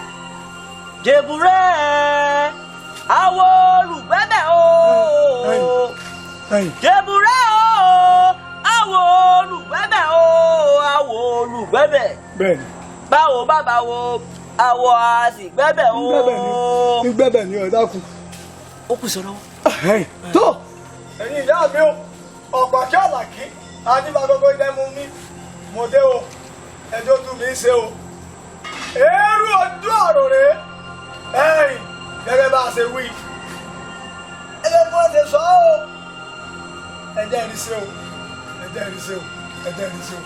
Jèbúrẹ́ àwo olùgbẹ́bẹ̀ o. Jèbúrẹ́ o àwo olùgbẹ́bẹ̀ o, àwo olùgbẹ́bẹ̀.
Bẹ́ẹ̀ni.
Báwo bàbá wo àwọ̀ a sì gbẹ́bẹ̀ o.
Gbẹ́bẹ̀ ni ọ̀dà kù.
Ó kù sọ lọ́wọ́.
Tó ẹ̀yin ìyá mi o, ọ̀pọ̀ kí ọ̀làkí anígbàgbogbo ìdẹ́mu mi, mo dé o, ẹjọ́ tún mi ṣe o. Eérú ojú ọ̀rọ̀ rèé, ẹ̀yìn gẹ́gẹ́ bá a ṣe wí, gẹ́gẹ́ bí wọ́n ṣe sọ ọ́ o, ẹjẹ́ ìrìnsẹ̀ o, ẹjẹ́ ìrìnsẹ̀ o, ẹjẹ́ ìrìnsẹ̀ o.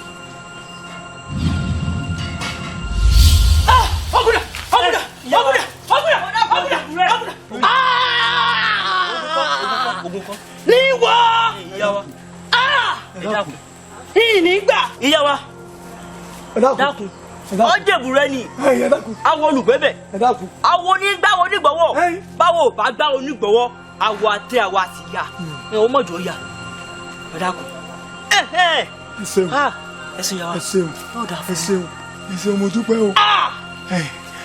Ọ̀gùdà ọ̀gùdà ọ̀gùdà ọ̀gùdà. Níwọ̀.
Ìyá wa.
Ìní gbà.
Ìyá wa. Dákun. Ọ̀jẹ̀bù rẹ ni. Awo olùgbẹ́bẹ̀. Awo onígbàwọ̀ onígbọ̀wọ́. Báwo ò bá gbá onígbọ̀wọ́, awo àti àwa àti ìyá. Ẹ o mọ̀jọ̀ ya. Ẹ dákun.
Ẹ ṣeun.
Ẹ ṣeun yàrá.
Ẹ ṣeun. Ẹ ṣeun. Ẹ ṣeun, mo dúpẹ́ o.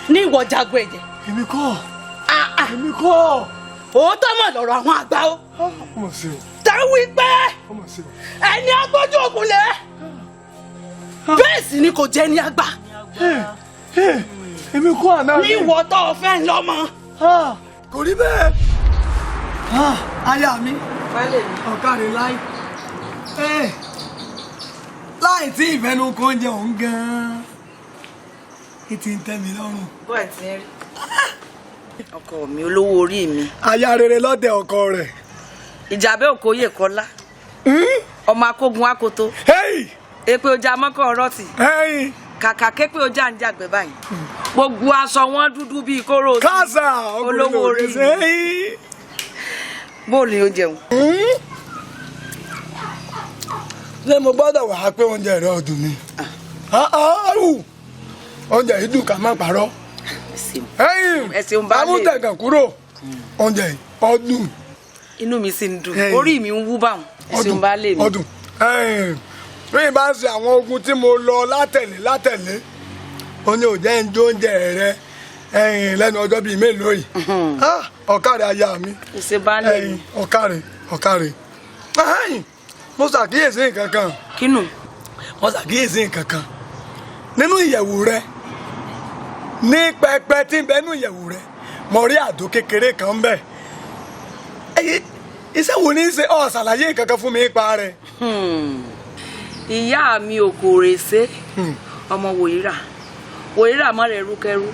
Ní ìwọ jagun ẹ̀jẹ̀.
Èmi kọ́. Èmi kọ́.
Òótọ́ mọ̀ lọ̀rọ̀ àwọn àgbà o.
Ọmọ ṣeun.
Tá wí pé
Ọmọ ṣeun.
ẹni agbójú ògùn lẹ̀. Bẹ́ẹ̀ sì ni kò jẹ́ ní àgbà.
Èmi kọ́ àná mi.
Ní ìwọ tó o fẹ́ ń lọ́mọ.
Kò rí bẹ́ẹ̀. Aya mi. Ọ̀kadì láì. Láì tí ìfẹ́nu kan oúnjẹ òun gan-an. Kí ti ń tẹ́ mi lọ́rùn.
Bó ẹ ti ń rí. Ọkọ mi olówó orí mi.
Aya rere lọ́dẹ ọkọ rẹ̀.
Ìjàbẹ́ òkòyè kọlá. Ọmọ akógun akoto. Èpè ọjà mọ́kọ́ ọ̀rọ̀ tì. Kàkà képè ọjà ń jàgbẹ́ báyìí. Gbogbo aṣọ wọn dúdú bíi kóró.
Kásá
olówó orí mi. Bóòlù ni ó jẹun.
Ṣé mo gbọ́dọ̀ wà á pé oúnjẹ rẹ ọdún ni? Oúnjẹ yìí dùn ká má parọ́.
Ẹ ṣeun baálé.
Amútẹ̀gàn kúrò. Oúnjẹ yìí ọdún.
Inú mi sì ń dùn. Orí mi ń wú báwọn. Ẹ ṣeun baálé mi.
Ọdún. Bí n bá ṣe àwọn ogun tí mo lọ látẹ̀lé látẹ̀lé, ó ní òjẹ́ ń jó oúnjẹ rẹ lẹ́nu ọjọ́ bíi mélòó yìí. Ọ̀kàrẹ̀ aya mi.
Ẹ ṣe baálé mi.
Ọ̀kàrẹ̀ ọ̀kàrẹ̀. Mo ṣàkíyèsí nǹkan kan.
Kínú?
Mo ṣàkíyèsí nǹkan kan. Nínú ìyẹ̀wù rẹ, ní pẹpẹ tí ń bẹ nínú ìyẹ̀wù rẹ, mo rí àdó kékeré kan ń bẹ. Iṣẹ́ wo ní í ṣe? Ó ṣàlàyé nǹkan kan fún mi nípa rẹ̀.
Ìyá mi ò kò rè ṣe ọmọ wòyíra wòyíra mọ́ rẹ̀ ẹrúkẹrú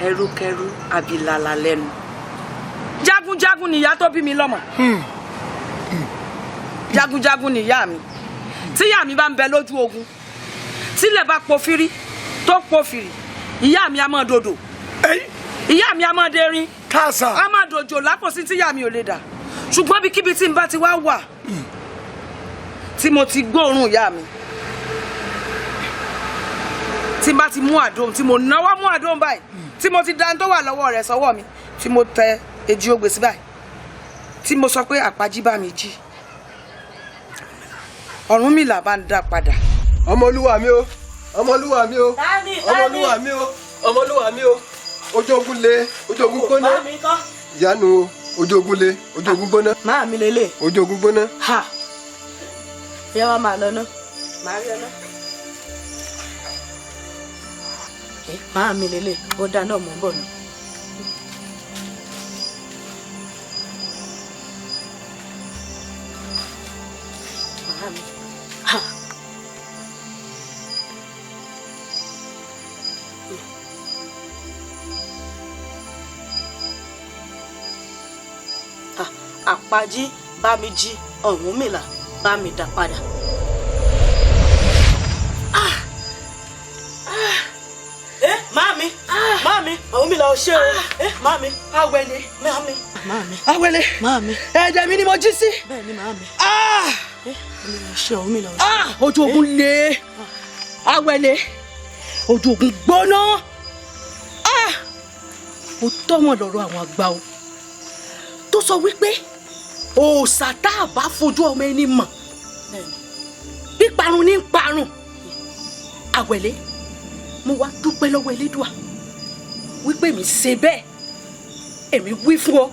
ẹrúkẹrú àbílàlà lẹ́nu. Jagunjagun nìyá tó bí mi lọ́mọ. Jagunjagun nìyá mi. Tíyá mi bá ń bẹ lójú ogun, tílẹ̀ bá pofiri tó pofiri, ìyá mi á máa dòdò. Ìyá mi á máa derin.
Kásá.
Á máa dòjò lápòsí tíyá mi ò lè dà. Ṣùgbọ́n bíkíbi tí n bá ti wá wà tí mo ti gbóòórùn ìyá mi, tí n bá ti mú àdóhùn, tí mo náwó mú àdóhùn báyìí, tí mo ti da tó wà lọ́wọ́ rẹ̀ sọ́wọ́ mi, tí mo tẹ èjì ogbè sí báyìí, tí mo sọ pé àpájí bá mi jí, Ọ̀rúnmìlà bá ń dá padà.
Ọmọlúwa mi o, ọmọlúwa mi o, ọmọlúwa mi o, ọmọlúwa mi o, ojú ogun le, ojú ogun gbóná. Ìyanu o, ojú ogun le, ojú ogun gbóná.
Máa mi lélẹ̀.
Ojú ogun gbóná.
Ha! Ìyá wa máa lọ ná. Màá rí ọ ná. Máa mi lélẹ̀, ó dáná mò ń bọ̀ nù. Màá mi. Ha! Àpájí bá mi jí, Ọ̀rúnmìlà bá mi dá padà. Máàmi, máàmi, Ọ̀rúnmìlà ò ṣe o. Máàmi.
Awẹ́lé.
Máàmi. Máàmi.
Awẹ́lé.
Máàmi.
Ẹ̀jẹ̀ mi ni mo jí sí.
Bẹ́ẹ̀ni máàmi. Ọ̀rúnmìlà ò ṣe, Ọ̀rúnmìlà ò ṣe.
Ojú ogun le. Awẹ́lé. Ojú ogun gbóná. Ó tọ́mọ̀ lọ́rọ̀ àwọn àgbà o. Tó sọ wípé òòṣà tá a bá fojú ọmọ ẹni mọ̀, píparun ní parun. Àwẹ̀lé, mo wá dúpẹ́ lọ́wọ́ Elédùà wípé mi ṣe bẹ́ẹ̀, èmi wí fún ọ,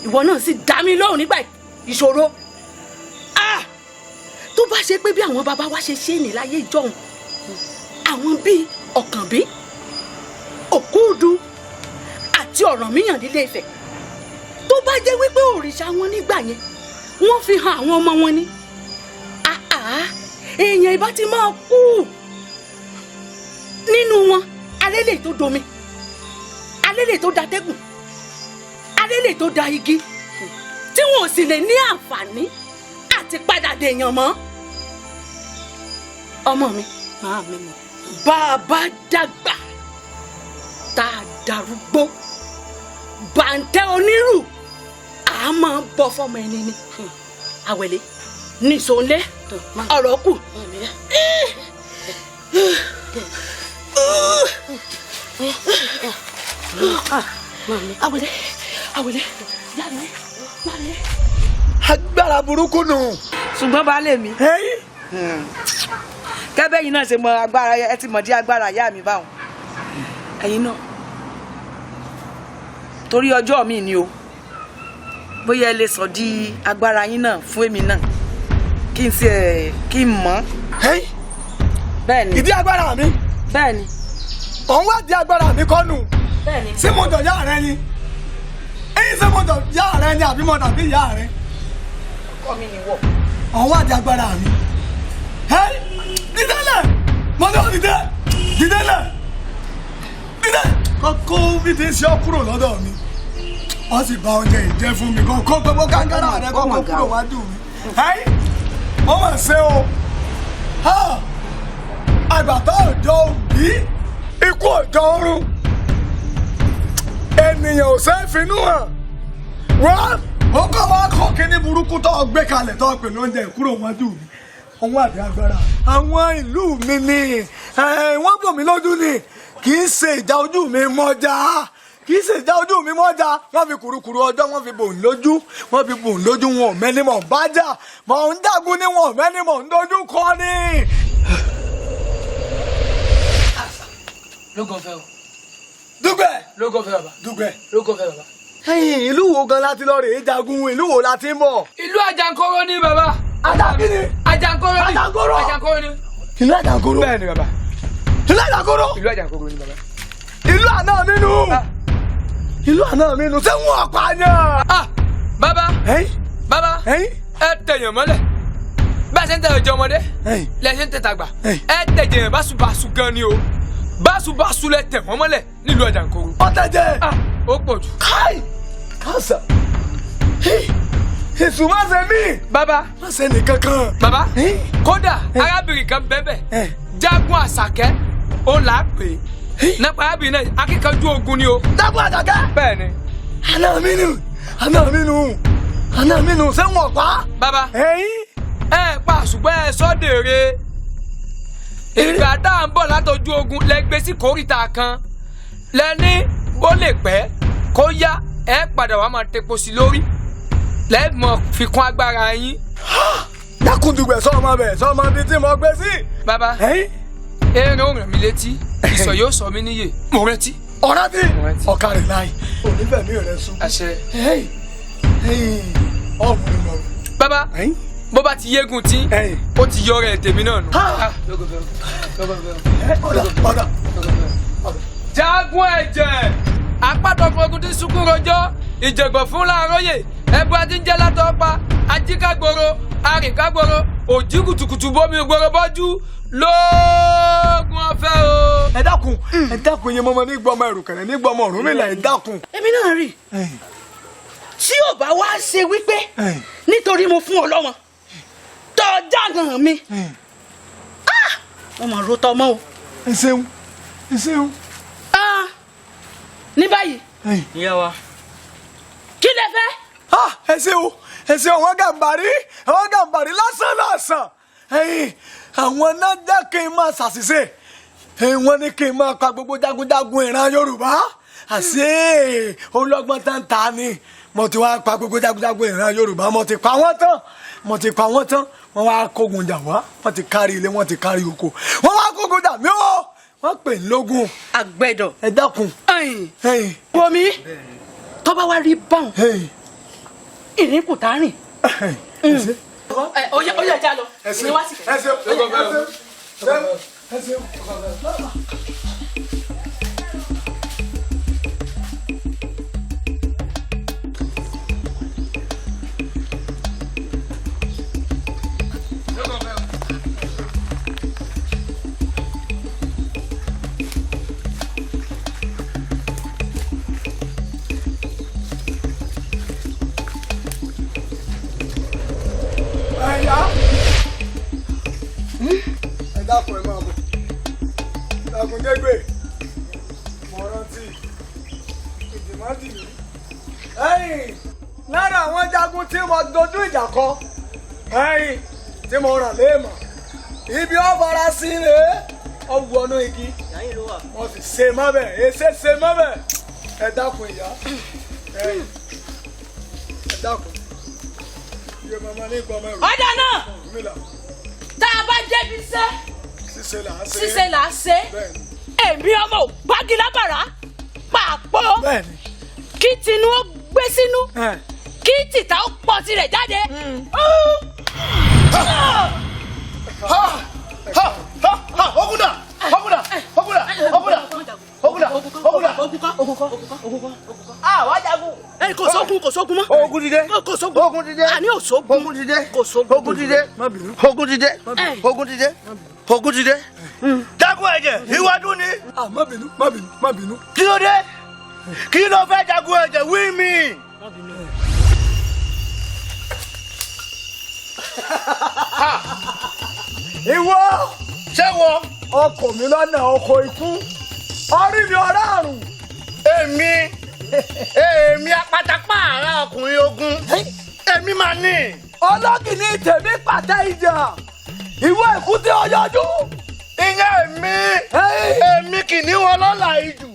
ìwọ náà sì dá mi lóhùn nígbà ìṣòro. Tó bá ṣe pé bí àwọn bàbá wa ṣe ṣe ní láyé ìjọ́un, àwọn bíi Ọ̀kànbí, Òkúdu àti Ọ̀rànmíyàn nílé Ifẹ̀, tó bá jẹ́ wípé òrìṣà wọn nígbà yẹn wọ́n fi hàn àwọn ọmọ wọn ni, èèyàn ìbá ti máa kú nínú wọn. Alélè tó domi, alélè tó da tẹ́gùn, alélè tó da igi, tí wọn ò sì lè ní àǹfààní àti padà dèèyàn mọ́. Ọmọ mi, bá a bá dàgbà Tá a darúgbó bàǹtẹ́ onírù a máa bọ́ fọmọ ẹni ni. Àwẹ̀lé nìṣó ńlẹ̀ ọ̀rọ̀ kù. Àwẹ̀lé àwẹ̀lé jáde jáde.
Agbára burúkú nù.
Ṣùgbọ́n baálé mi, kẹ́bẹ́ yìí náà ṣe mọ agbára, ẹ ti mọ̀ dí agbára ìyá mi báwọn. Ẹ̀yin náà, torí ọjọ́ mi ni o, bóyá ẹ lè sọ di agbára yín náà fún èmi náà, kí n tiẹ̀ kí n mọ̀. Bẹ́ẹ̀ni.
Ìdí agbára mi.
Bẹ́ẹ̀ni.
Òun wá di agbára mi kọ́nu.
Bẹ́ẹ̀ni.
Ṣé mo dọ̀ yá rẹ ni? Ẹyin ṣé mo dọ̀ yá rẹ ni àbí mo dàbí ìyá rẹ?
Ọkọ mi ni wọ.
Òun wá di agbára mi. Dídé lẹ̀! Mo ní o dídé! Dídé lẹ̀! Dídé! Kọ́kọ́ mi ti ń ṣe ọ́ kúrò lọ́dọ̀ mi. Wọ́n sì bà oúnjẹ ìjẹ́ fún mi. Kọ́kọ́ gbogbo kángárà rẹ kọ́kọ́ kúrò wájú mi. Mo mà ṣe o. Àgbàtà òjò òbí, ikú òjò ọ̀run. Ènìyàn ò ṣe é finú hàn. Wọ́n ó kọ́ wá kọ́ kíní burúkú tó gbé kalẹ̀ tó pè lóúnjẹ kúrò wájú mi. Òun àbí agbára. Àwọn ìlú mi ni wọ́n bò mí lójú ni, kì í ṣe ìjà ojú mi mọ́jà, kì í ṣe ìjà ojú mi mọ́jà. Wọ́n fi kùrukùru ọjọ́, wọ́n fi bò ń lójú, wọ́n fi bò ń lójú. Wọn ò mẹ́ni mọ̀ bá jà, mọ̀ ń jagun ni, wọn ò mẹ́ni mọ̀ ń dojú kọ ni.
Lógo fẹ́ o.
Dúgbẹ́.
Lógo fẹ́ bàbá.
Dúgbẹ́.
Lógo fẹ́ bàbá.
Ìlú wo gan láti lọ rèé jagun? Ìlú wo la ti ń bọ̀?
Ìlú Àjànkóró ni bàbá.
Àjàkíni.
Àjànkóró ni.
Àjànkóró.
Àjànkóró ni.
Ìlú Àjànkóró.
Bẹ́ẹ̀ni bàbá.
Ìlú Àjànkóró.
Ìlú Àjànkóró ni bàbá.
Ìlú àná mi nù. Ìlú àná mi nù. Ṣé wọn pa yàn?
Bàbá. Bàbá. Ẹ tẹ̀yàn mọ́lẹ̀. Bẹ́ẹ̀ ṣe ń tẹ̀yàn jẹ ọmọdé. Lẹ ṣe ń tẹ̀ tàgbà. Ẹ tẹ̀jẹ̀ báṣubàṣu gan ni o. Báṣubàṣu lẹ tẹ̀ wọ́n mọ́lẹ̀ nílùú Àjànkóró.
Ọ̀tẹ̀jẹ̀.
Ó pọ̀ jù.
Káì! Kásá! Èṣù má ṣe mí.
Bàbá.
Má ṣe nìkan kan.
Bàbá. Kódà arábìnrin kan bẹ́bẹ̀. Jagun Àṣàkẹ́ ó là á pè é. Nípa arábìnrin náà, akíkanjú ogun ni o.
Jagun Àṣàkẹ́.
Bẹ́ẹ̀ni.
Àná mi nù, àná mi nù, àná mi nù, ṣé wọn pa?
Bàbá. Ẹ pa ṣùgbọ́n ẹ sọ́ dèrè. Ìgbà tá à ń bọ̀ látọjú ogun lẹ gbé sí kórìtà kan. Lẹ ní bó lè pẹ́ kó yá, ẹ padà wá máa tepo sí lórí lẹ́ẹ̀mọ fi kún agbára yín.
Dákúndùgbẹ̀ sọ́ọ̀mọ bẹ̀ sọ́ọ̀mọ bíi tí mo gbé sí.
Bàbá, erin ò ràn mí létí, ìsọ̀ yóò sọ mí níyè, mo rántí.
Ọ̀rá tí ọ̀kàrẹ̀ láì onífẹ̀mí rẹ̀ sùn.
Àṣẹ.
Ọ̀gbìn lọ.
Bàbá, bó bá ti yégun tí ó ti yọ ọ̀rẹ́ tèmi náà nù.
Ọ̀dà.
Jagun ẹ̀jẹ̀ apátọkùn ogun tí sunkún rojọ́ ìjẹ̀gbọ̀n fún láàróyè ẹ̀bùn àti ń jẹ́ látọ̀ọ́pa ajíkágboro arìnkágboro òjì kùtùkùtù bómi gboro bọ́jú lóògùn ọ̀fẹ́ o.
Ẹ dákun, ẹ dákun, iye mọmọ ní gbọmọ ẹrùkẹrẹ ní gbọmọ Ọ̀rúnmìlà, ẹ dákun.
Èmi náà rí tí ò bá wá ṣe wípé nítorí mo fún ọ lọ́mọ tọ́jà náà mi wọ́n mọ̀ ro tọmọ o.
Ẹ ṣeun, ẹ ṣeun.
Ní báyìí.
Ìyá wa.
Kí lẹ fẹ́?
Ẹ ṣe o, ẹ ṣe. Àwọn gàmbàrí, àwọn gàmbàrí lásán lásán, ẹ̀yin àwọn náà jẹ́ kí n máa ṣàṣìṣe. Wọ́n ní kí n máa pa gbogbo jagunjagun ìran Yorùbá. Àṣé olọ́gbọ́n tán ta ni. Mo ti wá pa gbogbo jagunjagun ìran Yorùbá, mo ti pa wọ́n tán, mo ti pa wọ́n tán. Wọ́n wá kógun jà wá, wọ́n ti kárí ilé, wọ́n ti kárí oko, wọ́n wá kógun jà mí o, wọ́n pè ní lógún.
Àgbẹ̀dọ̀.
Ẹ dákun.
Bomi tó bá wá rí báwọn ìrìn kò tá rìn. Ó yẹ já lọ. Ìrìn wá sí.
Ẹ dákun, ẹ máa bọ̀. Dákun jẹ́gbẹ́, mo rántí. Ẹ̀yìn lára àwọn jagun tí mo dojú ìjà kọ, ẹ̀yìn tí mo ràn léèmọ̀, ibi ọ̀fara sí rèé, ọ̀wọ́nú igi wọ́n sì ṣe mọ́bẹ̀, èsè ṣe mọ́bẹ̀. Ẹ dákun ìyá, ẹ̀yìn ẹ dákun. Iye màmá ní ìgbọ́mọ ẹrù.
Ọ̀dà náà tá a bá débi iṣẹ́,
ṣíṣe là á ṣe.
Ṣíṣe là á ṣe. Èmi ọmọ ògbágilábàrá pàpọ̀ kí tinú ó gbé sínú, kí tìta ó pọ̀ tirẹ̀ jáde.
Oguda! Oguda! Oguda! Oguda! Oguda! Oguda!
Oguda!
Ah, wá jagun.
Ẹ kò sógun, kò sógun mọ́.
Ogun dìde.
Kò sógun.
Ogun dìde.
Àní ò sógun.
Ogun dìde.
Kò sógun.
Ogun dìde. Ogun dìde. Ogun dìde. Ogun dìde.
Jagun ẹ̀jẹ̀ iwájú ni.
Ah, má bínú, má bínú, má bínú.
Kí ló dé? Kí ló fẹ́ jagun ẹ̀jẹ̀ wí mi?
Ìwọ.
Ṣé wọ?
Ọkọ̀ mi lọ́nà ọkọ̀ ikú. Orí mi ọ̀rá àrùn.
Èmi èmi apátápá àrà ọkùnrin ogun. Èmi máa ní.
Ọlọ́gìnní tèmi pàtẹ ìjà. Ìwọ èkúté ọyọjú.
Ìyẹn èmi. Èmi kì ní wọn lọ́la ìjù.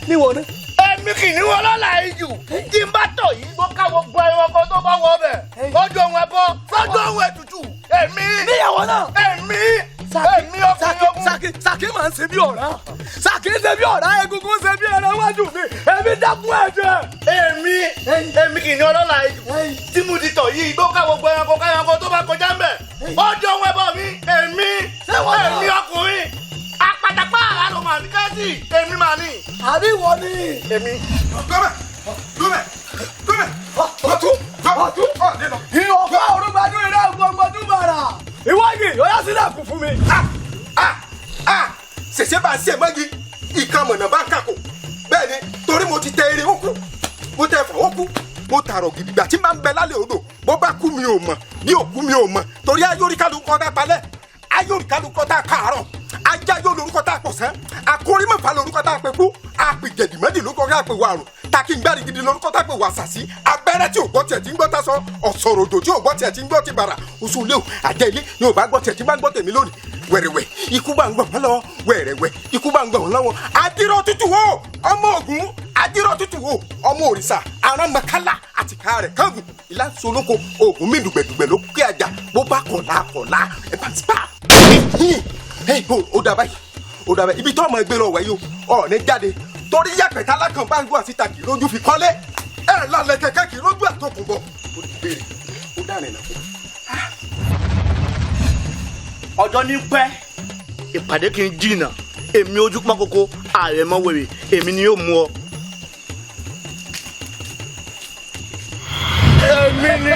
Níwọ ni.
Èmi kì ní wọn lọ́la ìjù. Tí n bá tọ̀ yìí, mo ká gbogbo ẹranko tó bá wọ ọbẹ̀. Lọ́jọ́ ohun ẹbọ, lọ́jọ́ ohun ètùtù. Èmi.
Níyàwó náà.
Èmi. Èmi ọkùnrin ogun.
Sàkí Sàkí máa ń ṣe bí ọ̀rá. Sàkí ń ṣe bí ọ̀rá, egungun ń ṣe bí ẹran wájú mi. Èmi dákún ẹ̀jẹ̀.
Èmi èmi kì ní ọlọ́la ìjù. Tí mo ti tọ̀ yìí, igbó ká gbogbo ẹranko káranko tó bá kọjá ń bẹ̀. Ọjọ́ ohun ẹbọ mi. Èmi èmi ọkùnrin. Apàtàpá àrà ló máa ní kẹ́sì. Èmi máa ní.
Àbí ìwọ ni.
Èmi.
Gómẹ̀ gómẹ̀ gómẹ̀.
Ọ̀tún ọ̀tún. Ìwọ̀fà orúgbadú ìrẹ́ ògbóngbòdú bàrà. Ìwọ́gì ó yá sílẹ̀ kù fún mi.
Ṣèṣe bá ń ṣe mọ́gi, ìkan mọ̀nà bá ń kàkó. Bẹ́ẹ̀ ni, torí mo ti tẹ eré ó kú, mo tẹ ẹ̀fọ́ ó kú, mo tààrọ̀ gidigba tí máa ń bẹ lálẹ́ odò. Bó bá kú mi ò mọ̀, bí òkú mi ò mọ̀, torí ayóríkàlù kọ́ tá palẹ̀, ayóríkàlù kọ́ tá kàárọ̀, ajá yóò lorúkọ tá a pọ̀ sẹ́, akórímọ̀fà lorúkọ tá a pè kú, àpèjẹ̀dìmọ́dì lorúkọ tá a pè wàrùn, takíngbárí gidi lorúkọ tá a pè wàsàsí, abẹ́rẹ́ tí ò gbọ́ tiẹ̀ tí ń gbọ́ tá sọ, ọ̀sọ̀rọ̀dò tí ò gbọ́ tiẹ̀ tí ń gbọ́ ti bàrà, oṣù léwu àjẹ́ ilé ni ò bá gbọ́ tiẹ̀ tí bá ń gbọ́ tèmi lónìí. Wẹ̀rẹ̀wẹ̀ ikú bá ń gbọ̀ wọ́n lọ́wọ́, wẹ̀rẹ̀wẹ̀ ikú bá ń gbọ̀ wọ́n lọ́wọ́. Adírọ̀ tútù wo ọmọ Ògún, adírọ̀ tútù wo ọmọ òrìṣà, aránmọkálá àti ká rẹ̀ kángun, ìlàsọ̀lóko Ògún mi dùgbẹ̀dùgbẹ̀ ló kí àjà, bó bá kọ̀lá kọ̀lá ẹ̀ bá ti pa. Ó dà báyìí, ó dà báyìí, ibi tó ọmọ ẹgbẹ́ lọ wẹ̀ yìí o, ọ̀ ní jáde torí yàpẹ̀tà alákàn bá ń gbọ́ àti tàkì lójú fi kọ́lé ẹ̀ lálẹ́ kẹ̀kẹ́ kì í lójú àtọkùn bọ̀. Ó ti béèrè, ó dàrin nà fún.
Ọjọ́ ní pẹ́, ìpàdé kì í jìnnà. Èmi ojú pọ́n kókó, ààrẹ mọ́ wèrè, èmi ni yóò mú ọ. Èmi ni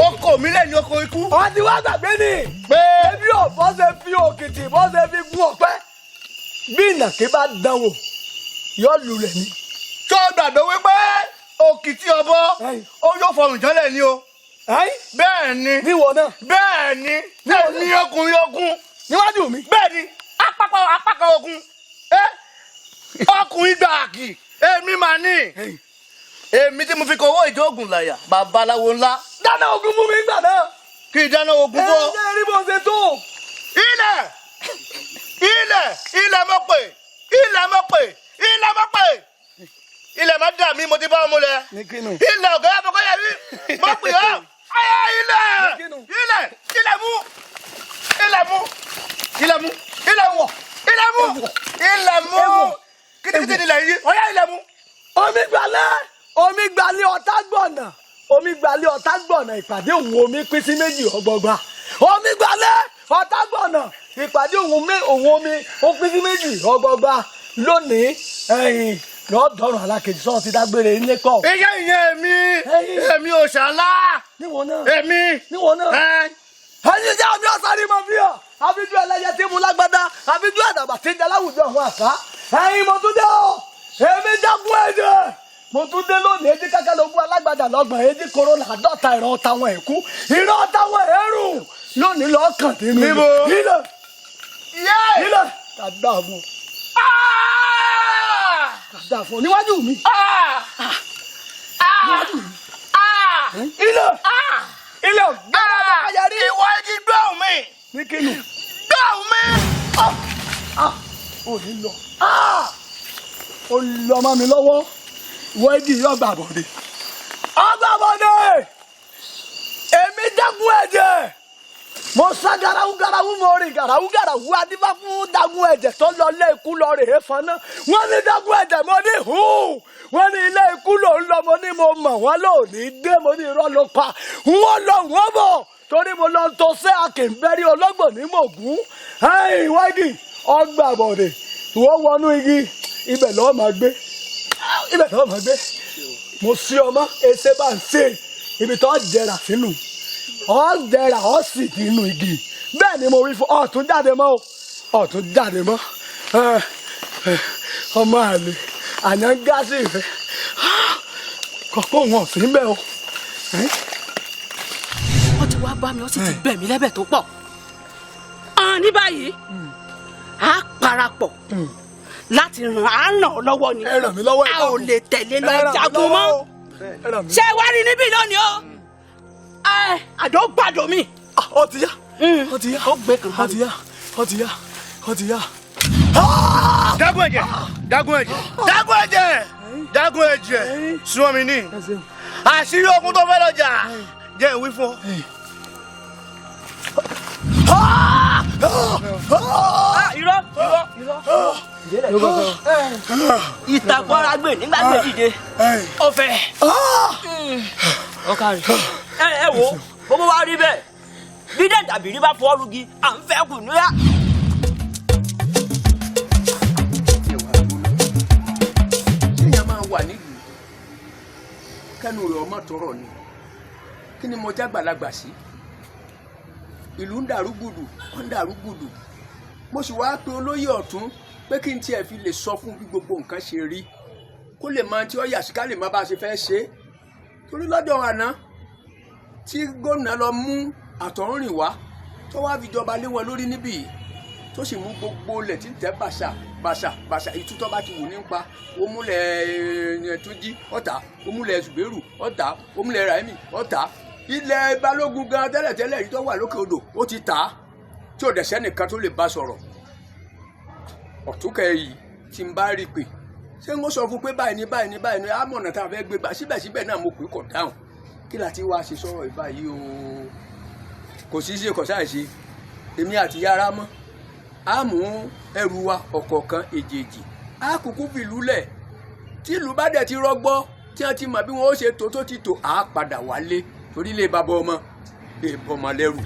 oko mi lẹ́yìn oko ikú.
Wọ́n ti wá gbàgbé ni. Pé bí ọ̀bọ ṣe fi òkìtì bọ́ ṣe fi gún ọ̀pẹ. Bí ìnàkí bá dánwò, yóò lulẹ̀ ni.
Tó gbàgbé wípé òkìtì ọ̀bọ ó yóò fọrùn jọ́lẹ̀ ni o. Bẹ́ẹ̀ ni.
Níwọ náà.
Bẹ́ẹ̀ ni. Èmi ọkùnrin ogun.
Níwájú mi.
Bẹ́ẹ̀ ni, apákan ogun. Ọkùnrin gbàgì, èmi máa ní. Èmi tí mo fi kọ owó ìjóògùn làyà, babaláwo ńlá.
Dáná ogun fún mi gbà náà.
Kí n dáná ogun fún ọ.
Ẹ jẹ́ rí bó ṣe tó.
Ilẹ̀! Ilẹ̀! Ilẹ̀ mọ̀ pé! Ilẹ̀ mọ̀ pé! Ilẹ̀ mọ̀ pé! Ilẹ̀ má dà mí, mo ti bá ọmọ lẹ. Ilẹ̀ ọ̀gá àbọ̀kọ́yà mi, mo pè ọ́. Ayé ilẹ̀! Ilẹ̀! Ilẹ̀ mú! Ilẹ̀ mú! Ilẹ̀ mú! Ilẹ̀ wọ̀! Ilẹ̀ mú! Ilẹ̀ mú! Kìtìkìtì nílẹ̀ yìí, ọ̀yá ilẹ̀ mú.
Omi gbalẹ̀! Omi gbalẹ̀ ọ̀tá gbọ̀nà. Omi gbalẹ̀ ọ̀tá gbọ̀nà, ìpàdé òun omi pín sí méjì ọgbọgba. Omi gbalẹ̀ ọ̀tá gbọ̀nà, ìpàdé òun omi ó pín sí méjì ọgbọgba. Lónìí, ẹ̀yìn lọ́dọ̀ọ̀rùn alákejì sọ́ọ̀ ti dágbére ilé kọ́.
Ìyá ìyẹn èmi, èmi ò ṣàlá.
Níwọ náà.
Èmi.
Níwọ náà. Ẹyin jẹ́ àmì ọ̀sán ni mo fi hàn. Àfijú ẹlẹ́yẹ tí mo lágbádá, àfijú àdàbà tí ń jẹ láwùjọ àwọn àṣà. Ẹyin mo tún dé o, èmi jágún ẹ̀jẹ̀. Mo tún dé lónìí, èjì kẹ́kẹ́ ló gún alágbádá lọ́gbọ̀n, èjì koro làádọ́ta ìran táwọn ẹ̀kú, ìran táwọn ẹ̀rù. Lónìí lọ́ọ̀kàn nínú.
Níbo?
Ilẹ̀. Ilẹ̀. Kàdá fún. Kàdá fún níwájú mi. Ilé ilé ọ̀gá yarí.
Ìwọ igi gbọ́ mi.
Ní kínú.
Gbọ́ mi.
Ò ní lọ. Ó lọ mọ́ mi lọ́wọ́. Ìwọ igi yóò gbà bọ̀dé. Ọgbà bọ̀dé. Èmi dákun ẹ̀jẹ̀. Mo sá garawu garawu, mo rìn garawu garawu, adífá fún dagun ẹ̀jẹ̀ tó lọ ilé ikú lọ rèé fọnà. Wọ́n ní dagun ẹ̀jẹ̀, mo ní hù. Wọ́n ní ilé ikú ló ń lọ, mo ní mo mọ̀ wọ́n lò ní dé, mo ní irọ́ ló pa. Wọ́n lọ wọ́n bọ̀ torí mo lọ tó ṣe akínbẹ́rí ológbò ní mògún. Ẹ̀yìn wágì ọgbà bọ̀dẹ̀, ìwọ wọnú igi, ibẹ̀ lọ́ọ́ máa gbé, ibẹ̀ lọ́ọ́ máa gbé. Mo sí ọmọ ẹsẹ̀ bá ń ṣe ibi tó jẹrà sínú, ọ jẹrà ọ sì nínú igi. Bẹ́ẹ̀ ni mo wí fún ọ, tún jáde mọ́ o, ọ tún jáde mọ́. Ọmọ àlè àná ń gá sí ìfẹ́ kọ̀ọ̀kan wọn ò sí ń bẹ̀ o.
Ó ti wá bá mi, ó sì ti bẹ̀ mí lẹ́bẹ̀ tó pọ̀. Ní báyìí a parapọ̀ láti ràn á ràn ọ́ lọ́wọ́ ni.
Ẹ ràn mí lọ́wọ́.
A ò lè tẹ̀lé lọ jagun mọ́. Ṣé wàá rí níbí lónìí o? Àdó gbàdó mi.
Ó ti yá, ó ti yá,
ó gbé kan.
Ó ti yá, ó ti yá, ó ti yá.
Dágún ẹ̀jẹ̀, dágún ẹ̀jẹ̀, dágún ẹ̀jẹ̀, dágún ẹ̀jẹ̀, súnmọ́ mi ní. Àṣírí ogun tó fẹ́ lọ́jà jẹ́ ìwí fún ọ.
Irọ́, irọ́, irọ́. Ìtàkùn ara gbè nígbà gbè dìde. Ọ̀fẹ́. Ọ̀kàrí. Ẹ wo, gbogbo wa rí bẹ́ẹ̀. Bí dẹ̀dàbìrí bá fọ́ rugi, à ń fẹ́ kù níyà.
Ṣéèyàn máa wà nílùú kẹ́nu rẹ̀ ọmọ tọrọ ni? Kí ni mo jágbàlagbà sí? Ìlú ń dàrú gbùdù, ó ń dàrú gbùdù. Mo sì wá pe olóyè ọ̀tún pé kí n tiẹ̀ fi lè sọ fún bí gbogbo nǹkan ṣe rí, kó lè mọ tí ó yà sí, ká lè mọ bá a ṣe fẹ́ ṣe é. Torí lọ́dọ̀ àná tí gómìnà lọ mú àtọ̀húnrìn wá tó wá fi jọba lé wọn lórí níbí yìí, tó sì mú gbogbo ilẹ̀ tí ń tẹ́ bàṣà bàṣà bàṣà, ìtútọ́ bá ti wù nípa, ó múlẹ̀ Túnjí ọ̀tá, ó múlẹ̀ Zùbẹ́rù ọ̀tá, ó múlẹ̀ Ráìmì ọ̀tá. Ilẹ̀ Balógun gan tẹ́lẹ̀tẹ́lẹ̀ yìí tó wà lókè odò ó ti tà á, tí ò dẹ̀ sẹ́nìkan tó lè bá sọ̀rọ̀. Ọ̀túnkẹ́ yìí tí n bá rí i pé ṣé n ó sọ fún pé báyìí ní báyìí ní báyìí ní àmọ̀nà tá a fẹ́ gbé gbà, síbẹ̀síbẹ̀ náà mo pè é kọ̀ dáhùn. Kí la ti wá ṣe sọ̀rọ̀ ìbáyìí o? Kò sí ṣe kò sáì ṣe, èmi àti yàrá mọ́ a mú ẹrù wa ọ̀kọ̀ọ̀kan èjèèjì, a kúkú fìlú lẹ̀. Tí ìlú bá dẹ̀ ti rọgbọ́, tí wọ́n ti mọ̀ bí wọ́n ó ṣe tó tó ti tò, á padà wálé torí ilé bàbá ọmọ lè bọ́mọ lẹ́rù.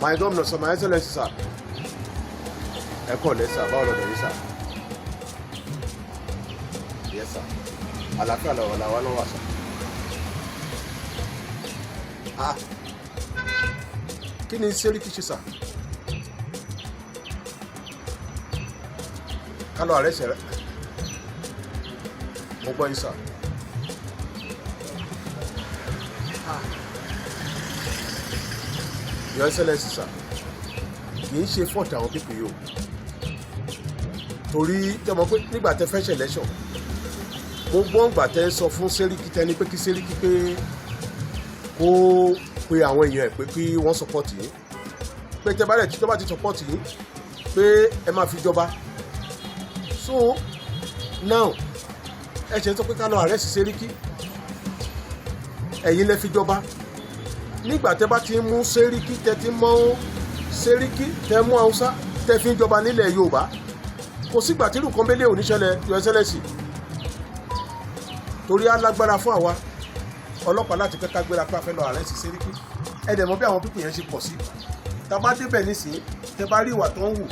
My governor, sir, my excellency, sir. Ẹ kọ́ lẹ́ sir, báwo lọ́dọ̀ yín sir? Yes sir. Àlàáfíà lọ́wọ́ làwa lọ́wọ́ sir. Ah, kí ni Sẹ́ríkì ṣe sir? Ká lọ àrẹ́sẹ̀ rẹ̀. Mo gbọ́ yín sir. Ah. Your Excellency sir, kì í ṣe fọ́ọ̀tì àwọn pípì yìí o. Torí tẹ́ mọ̀ pé nígbà tẹ́ fẹ́ ṣe election, mo gbọ́ ǹgbà tẹ́ ń sọ fún Sẹ́ríkì, tẹ́ ní pé kí Sẹ́ríkì pé kó pe àwọn èèyàn ẹ̀ pé kí wọ́n support yín, pé tẹ́ bá rẹ̀ tó bá ti support yín pé ẹ máa fi jọba. So now ẹ ṣe ń sọ pé ká lọ arrest Sẹ́ríkì, ẹ̀yin lẹ fi jọba. Nígbà tẹ́ bá ti mú Sẹ́ríkì, tẹ́ ti mọ́ Sẹ́ríkì, tẹ́ mú Haúsá, tẹ́ fi ń jọba nílẹ̀ Yorùbá, kò sígbà tí nǹkan bẹ́lẹ̀ ò ní ṣẹlẹ̀, Your Excellency. Torí alágbára fún àwa ọlọ́pàá láti pẹ́ ká gbéra pé a fẹ́ lọ arrest Sẹ́ríkì. Ẹ dẹ̀ mọ̀ bí àwọn pípù yẹn ṣe pọ̀ sí. Tá a bá débẹ̀ nísìnyí, tẹ́ bá rí ìwà tó ń wù,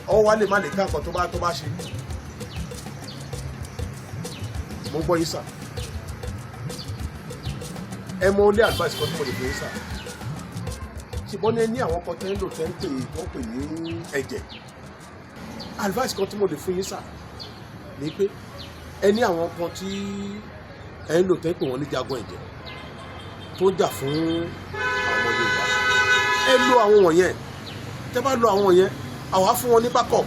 ọwọ́ wa lè má lè ká nǹkan tó bá ṣe. Mo gbọ́ yín sà. Ẹ mọ ilé advice kan tí mo lè fún yín sà. Ṣùgbọ́n ní àwọn kan tẹ́ ń lò tẹ́ ń pè tó ń pè ní ẹ̀jẹ̀. Advice kan tí mo lè fún yín sà ni pé ẹ ní àwọn kan tí ẹ ń lò tẹ́ ń pè wọ́n ní jagun ẹ̀jẹ̀ tó ń jà fún àwọn Yorùbá. Ẹ lo àwọn wọ̀nyẹn. Tẹ́ bá lo àwọn wọ̀nyẹn, àwa fún wọn ní backup.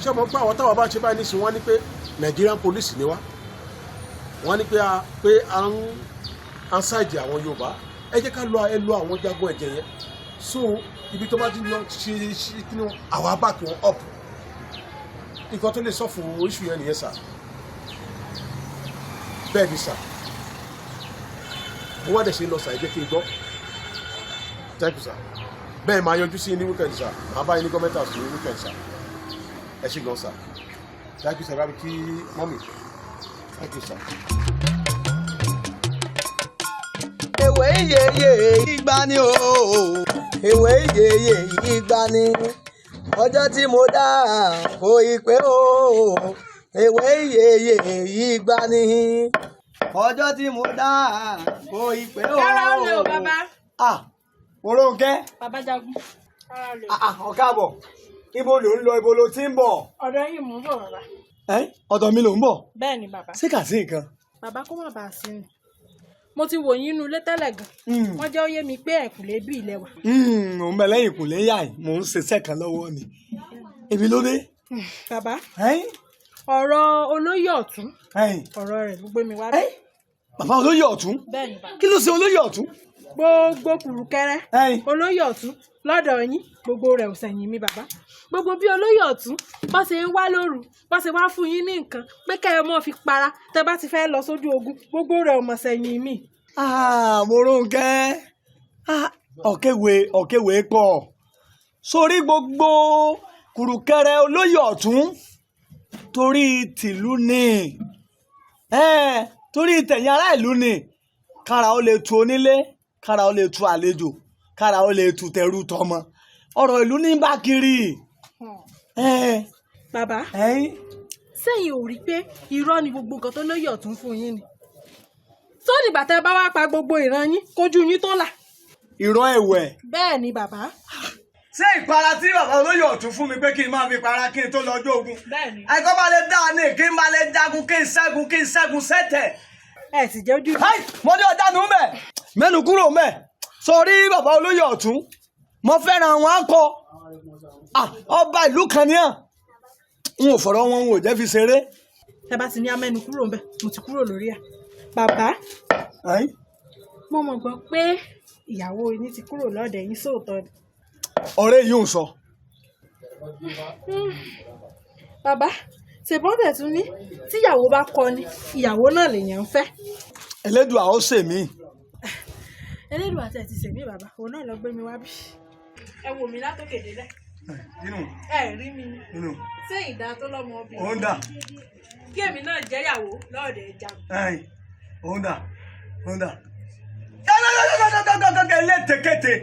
Ṣé ọmọ pé àwọn táwọn bá ṣe báyìí nísìnyí, wọ́n ní pé Nigerian police ni wá, wọ́n ní pé a pé à ń ṣáìjì àwọn Yorùbá. Ẹ jẹ́ ká lọ, ẹ lọ àwọn jagun ẹ̀jẹ̀ yẹn. So ibi tó bá ti lọ ṣe ṣe kí ni àwa back wọn up. Nǹkan tó lè sọ fún issue yẹn nìyẹn sà. Bẹ́ẹ̀ ni sà, bó wá dẹ̀ ṣe lọ sà, ẹ jẹ́ kí n gbọ́. Thank you, sir. Bẹ́ẹ̀ máa yọjú sí ní weekend sir, máa bá yín ní government house ní weekend sir. Ẹ ṣé gan sir. Thank you, sir. Bá mi kí mummy. Thank you, sir.
Ewé yeye ìgbà ni o, ewé yeye ìgbà ni, ọjọ́ tí mo dá kò ì pé o. Ewé yeye ìgbà ni, ọjọ́ tí mo dá kò ì pé o.
Kára ó lè o, bàbá.
Ah, Morónkẹ́.
Bàbá Jagun. Kára ó lè o.
Ah, ọ̀káàbọ̀. Ibo ló ń lọ, ibo ló ti ń bọ̀?
Ọ̀dọ̀ yìí mò ń bọ̀, bàbá.
Ẹ́, ọ̀dọ̀ mi ló ń bọ̀?
Bẹ́ẹ̀ ni, bàbá.
Ṣé kà sí nǹkan?
Bàbá, kó má bàa sí ni. Mo ti wò yín inú ilé tẹ́lẹ̀ gan. Wọ́n jẹ́ ó yé mi pé ẹ̀kùlé bí ilẹ̀ wà.
Mò ń bẹ lẹ́yìn ìkùlé yà yìí, mò ń ṣiṣẹ́ kan lọ́wọ́ ni. Èmi ló dé.
Bàbá, ọ̀rọ̀ olóyè ọ̀tún, ọ̀rọ̀ rẹ̀ ló gbé mi wá bí.
Bàbá olóyè ọ̀tún?
Bẹ́ẹ̀ ni, bàbá.
Kí ló ṣe olóyè ọ̀tún?
Gbogbo kùrùkẹrẹ olóyè ọ̀tún lọ́dọ̀ yín, gbogbo rẹ̀ ò sẹ̀yìn mi, bàbá. Gbogbo bí olóyè ọ̀tún bá ṣe ń wá lóru, bá ṣe wá fún yín ní nǹkan pé kẹ́ ẹ mọ́ fi para tẹ́ bá ti fẹ́ lọ sójú ogun, gbogbo rẹ̀ ò mọ̀ sẹ̀yìn mi.
Morónkẹ́, ọ̀kẹ́wé ọ̀kẹ́wé pọ̀ sórí gbogbo kùrùkẹrẹ olóyè ọ̀tún torí tìlú ni, torí tẹ̀yìn ará ìlú ni, kára ó lè tu onílé, kára ó lè tu àlejò, kára ó lè tu tẹrú tọmọ, ọ̀rọ̀ ìlú ní bá kiri.
Bàbá, sẹ́yìn ò rí pé irọ́ ni gbogbo nǹkan tó lóye ọ̀tún fún yín ni? Tó nígbà tẹ́ bá wá pa gbogbo ìran yín kójú yín tó là.
Irọ́ ẹ̀wẹ̀.
Bẹ́ẹ̀ ni, bàbá.
Ṣé ìpara tí bàbá olóyè ọ̀tún fún mi pé kí n máa fi para kí n tó lọ́jọ́ ogun?
Bẹ́ẹ̀ ni.
Àìkọ́ bá lè dáa ní kí n bá lè jagun, kí n ṣẹ́gun, kí n ṣẹ́gun sẹ́tẹ̀.
Ẹ sì jẹ́ ojú.
Mo ní ọjà nù mẹ́, mẹ́nu kúrò mẹ́. Sọrí bàbá olóyè ọ̀tún, mo fẹ́ràn àwọn akọ ọba ìlú kan ní à n ò fọ̀rọ̀ wọn, n ò jẹ́ fi ṣeré.
Ẹ bá ti ní amẹ́nu kúrò ńbẹ̀, mo ti kúrò lórí ẹ̀. Bàbá, mo mọ̀ gbọ́ pé ìyàwó yín ti kúrò lọ́dẹ̀ yín, sóòótọ́ ni?
Ọ̀rẹ́ yìí ń sọ.
Bàbá, ṣèbọ́n tẹ̀ tún ní tíyàwó bá kọ ni ìyàwó náà lèèyàn ń fẹ́.
Ẹlẹ́dùà ó ṣèmí.
Ẹlẹ́dùà tẹ̀ ti ṣèmí, bàbá, òun náà lọ gbé mi wá bí. Ẹ wò mí látòkè délẹ̀. Ẹ rí mi ni. Ṣé ìdá tó lọ́mọ obìnrin?
Òun dà.
Kí èmi náà jẹ́yàwó lọ́ọ̀dẹ̀ ẹja.
Òun dà, òun dà. Gẹ́gẹ́gẹ́gẹ́gẹ́gẹ́gẹ́ létekete.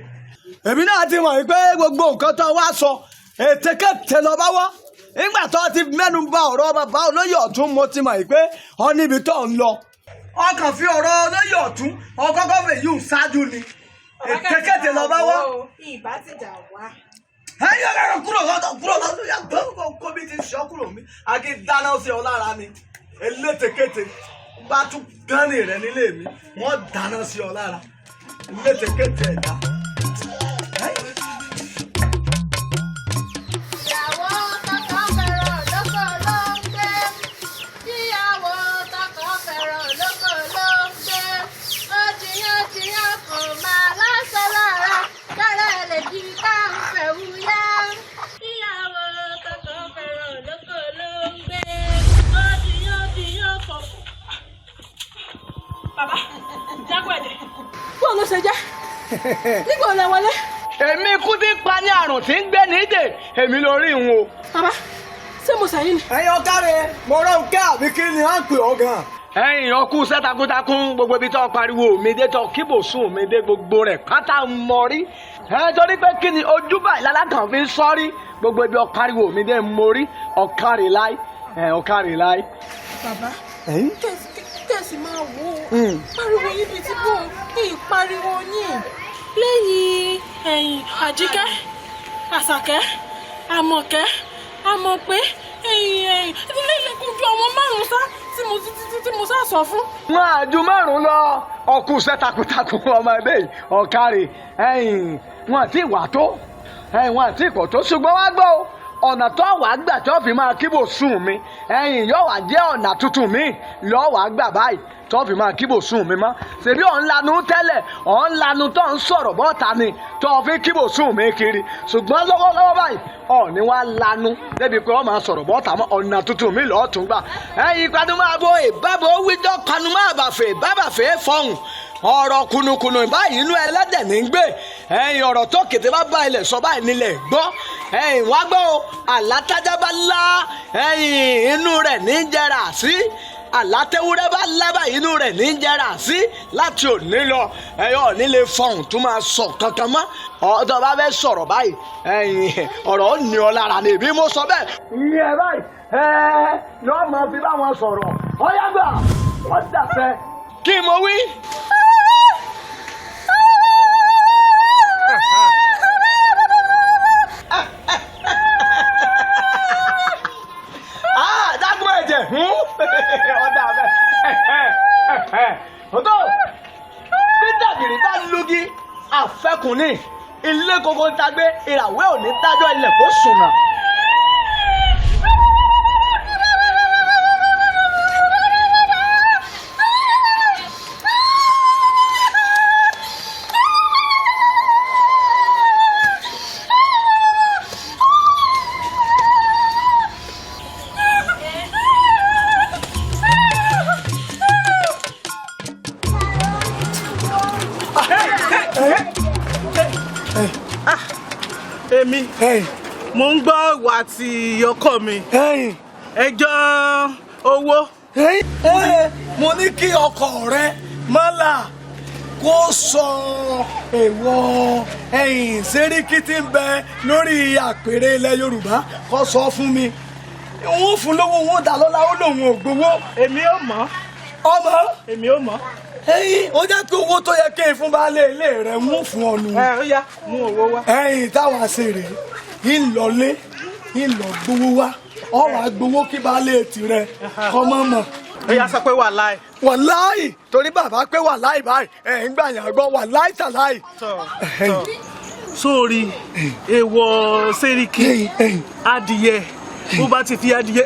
Èmi náà ti mọ̀ wípé gbogbo nǹkan tó wá sọ ètekete lọ bá wá. Nígbà tó ti mẹ́nu bà ọ̀rọ̀ bàbá olóyè ọ̀tún, mo ti mọ̀ wípé ọ níbi tó ń lọ. Ọkàn fi ọ̀rọ̀ olóyè ọ̀tún ọkọ́kọ́ fèyí ń ṣáájú ni. Ètekete lọ bá wá.
Ìbá ti jà wá.
Ẹyọ kẹrọ kúrò lọ́dọ̀, kúrò lọ́dọ̀ yà gbọ́ kó bí ti sọ kúrò mi. Àkì dáná sí ọ lára ni. Elétekete bá tún gánni rẹ nílé mi, wọ́n dáná sí ọ lára. Elétekete ẹ̀dá.
Ìyàwó tọkọ fẹ́ràn lóko ló ń gbé. Ìyàwó tọkọ fẹ́ràn lóko ló ń gbé. Ó jiyàn jiyàn kò máa láṣọ lára. Kẹ́rẹ́ lè di ká ń fẹ́ wúyá. Ìyàwó tọkọ fẹ́ràn lóko ló ń gbé. Ó jiyàn jiyàn kò.
Bàbá, jágbó ẹ̀jẹ̀. Bó ló ṣe jẹ́? Nígbà wo lẹ wọlé?
Èmi kú ti pa ní àrùn tí ń gbé nídè, èmi lórí ìhun o.
Bàbá, ṣé mo sẹ́yìn ni?
Ẹ̀yin ọ̀kárẹ̀, mo rán òkè àbí kí ni à ń pè ọ́ gan.
Ẹ̀yin ọkú iṣẹ́ takuntakun, gbogbo ibi tó pariwo mi dé, tó kíbò sùn mi dé, gbogbo rẹ̀ pátá mọ rí. Ẹ torí pé kí ni ojú báyìí lálákàn fi ń sọ́rí, gbogbo ibi ọ̀pariwo mi dé mo rí, ọ̀kárẹ̀ láì, ọ̀kárẹ̀ láì.
Bàbá, kẹ̀sì máa wò ó, pariwo yín bíi tí bò ó, kí n pariwo yín. Lẹ́yìn ẹ̀yìn Àjíkẹ́, Àṣàkẹ́, Àmọ̀kẹ́, Àmọ̀pé, ẹ̀yìn ẹ̀yìn ilé ìlẹ̀kùn ju àwọn márùn-ún sá tí mo tí mo sá sọ fún.
Wọn àjù márùn-ún lọ, ọkùn iṣẹ́ takuntakun ọmọdé yìí, ọ̀kárẹ̀, ẹ̀yìn wọn àti ìwà tó, ẹ̀yìn wọn àti ìpọ̀ tó, ṣùgbọ́n wá gbọ́ o,
Ọ̀nà tó wàá gbà tó fi máa kíbò sùn mi ẹ̀yìn yóò wá jẹ́ ọ̀nà tuntun mi lọ́ọ́ wàá gbà báyìí tó fi máa kíbò sùn mi mọ́. Ṣèbí ọ̀ ń lanu tẹ́lẹ̀, ọ̀ ń lanu tó ń sọ̀rọ̀ bọ́ta ni tó fi kíbò sùn mi kiri, ṣùgbọ́n lọ́wọ́lọ́wọ́ báyìí ọ̀ ní wàá lanu débi pé ọ̀ máa sọ̀rọ̀ bọ́ta mọ́. Ọ̀nà tuntun mi lọ́ọ́ tún gbà. Ẹ̀yin panumọ́ ìbábo wíjọ́ panumọ́ àbàfẹ́ ìbábàfẹ́ fọ̀hùn ọ̀rọ̀ kùnùkùnù báyìí inú ẹlẹ́dẹ̀ ní gbé. Ẹ̀yin ọ̀rọ̀ tó kété bá bá ilẹ̀ sọ báyìí nílẹ̀ gbọ́. Ẹ̀yin wá gbọ́ o, àlátájá bá lá ẹ̀yin inú rẹ̀ ní jẹrà sí, àlátẹ́wúrẹ́ bá lá báyìí inú rẹ̀ ní jẹrà sí. Láti òní lọ ẹ̀yin ò ní lè fọhùn tó máa sọ kankan mọ́. Ọ̀dọ̀ bá fẹ́ sọ̀rọ̀ báyìí ẹ̀yin ọ̀rọ̀ ó ní ọ lára ni èmi mo sọ bẹ́ẹ̀. Ìyẹn báyìí ẹ lọ́ọ́ máa fi bá wọn sọ̀rọ̀ ọ̀yá gbà wọ́n dàfẹ́ kí mo wí. Dágún ẹ̀jẹ̀ ọ̀dà bẹ́ẹ̀ ọ̀tọ̀ bí dàgìrì bá lugi àfẹkùnrin ilé koko ń tagbé ìràwé òní dájọ́ ilẹ̀ kó sùnà.
Èmi mo ń gbọ́ ìwà àti ọkọ mi ẹjọ́ owó.
Mo ní kí ọkọ rẹ mọ́là kó sọ èèwọ̀ ẹ̀yìn Sẹ́ríkì tí ń bẹ lórí àpèrè ilẹ̀ Yorùbá kó sọ fún mi. Òun fún lówó, òun dà lọ́la, ó lòun ò gbowó.
Èmi ò mọ̀.
Ọmọ.
Èmi ò mọ̀.
Ẹyin ó jẹ́ pé owó tó yẹ kí n fún baálé ilé rẹ̀ mú fún ọ nù.
Ẹ ó yá, mú owó wá.
Ẹyin táwa ṣe rèé, ń lọlé, ń lọ gbowó wá, ọ wàá gbowó kí baálé tirẹ̀ kọ́ mọ́ mọ́.
Ó yá sọ pé wàláì.
Wàláì, torí bàbá pé wàláì báyìí ẹ̀ ń gbà yàn gbọ́ wàláì tàláì.
Sórí èèwọ̀ Sẹ́ríkì adìyẹ, bó bá ti fi adìyẹ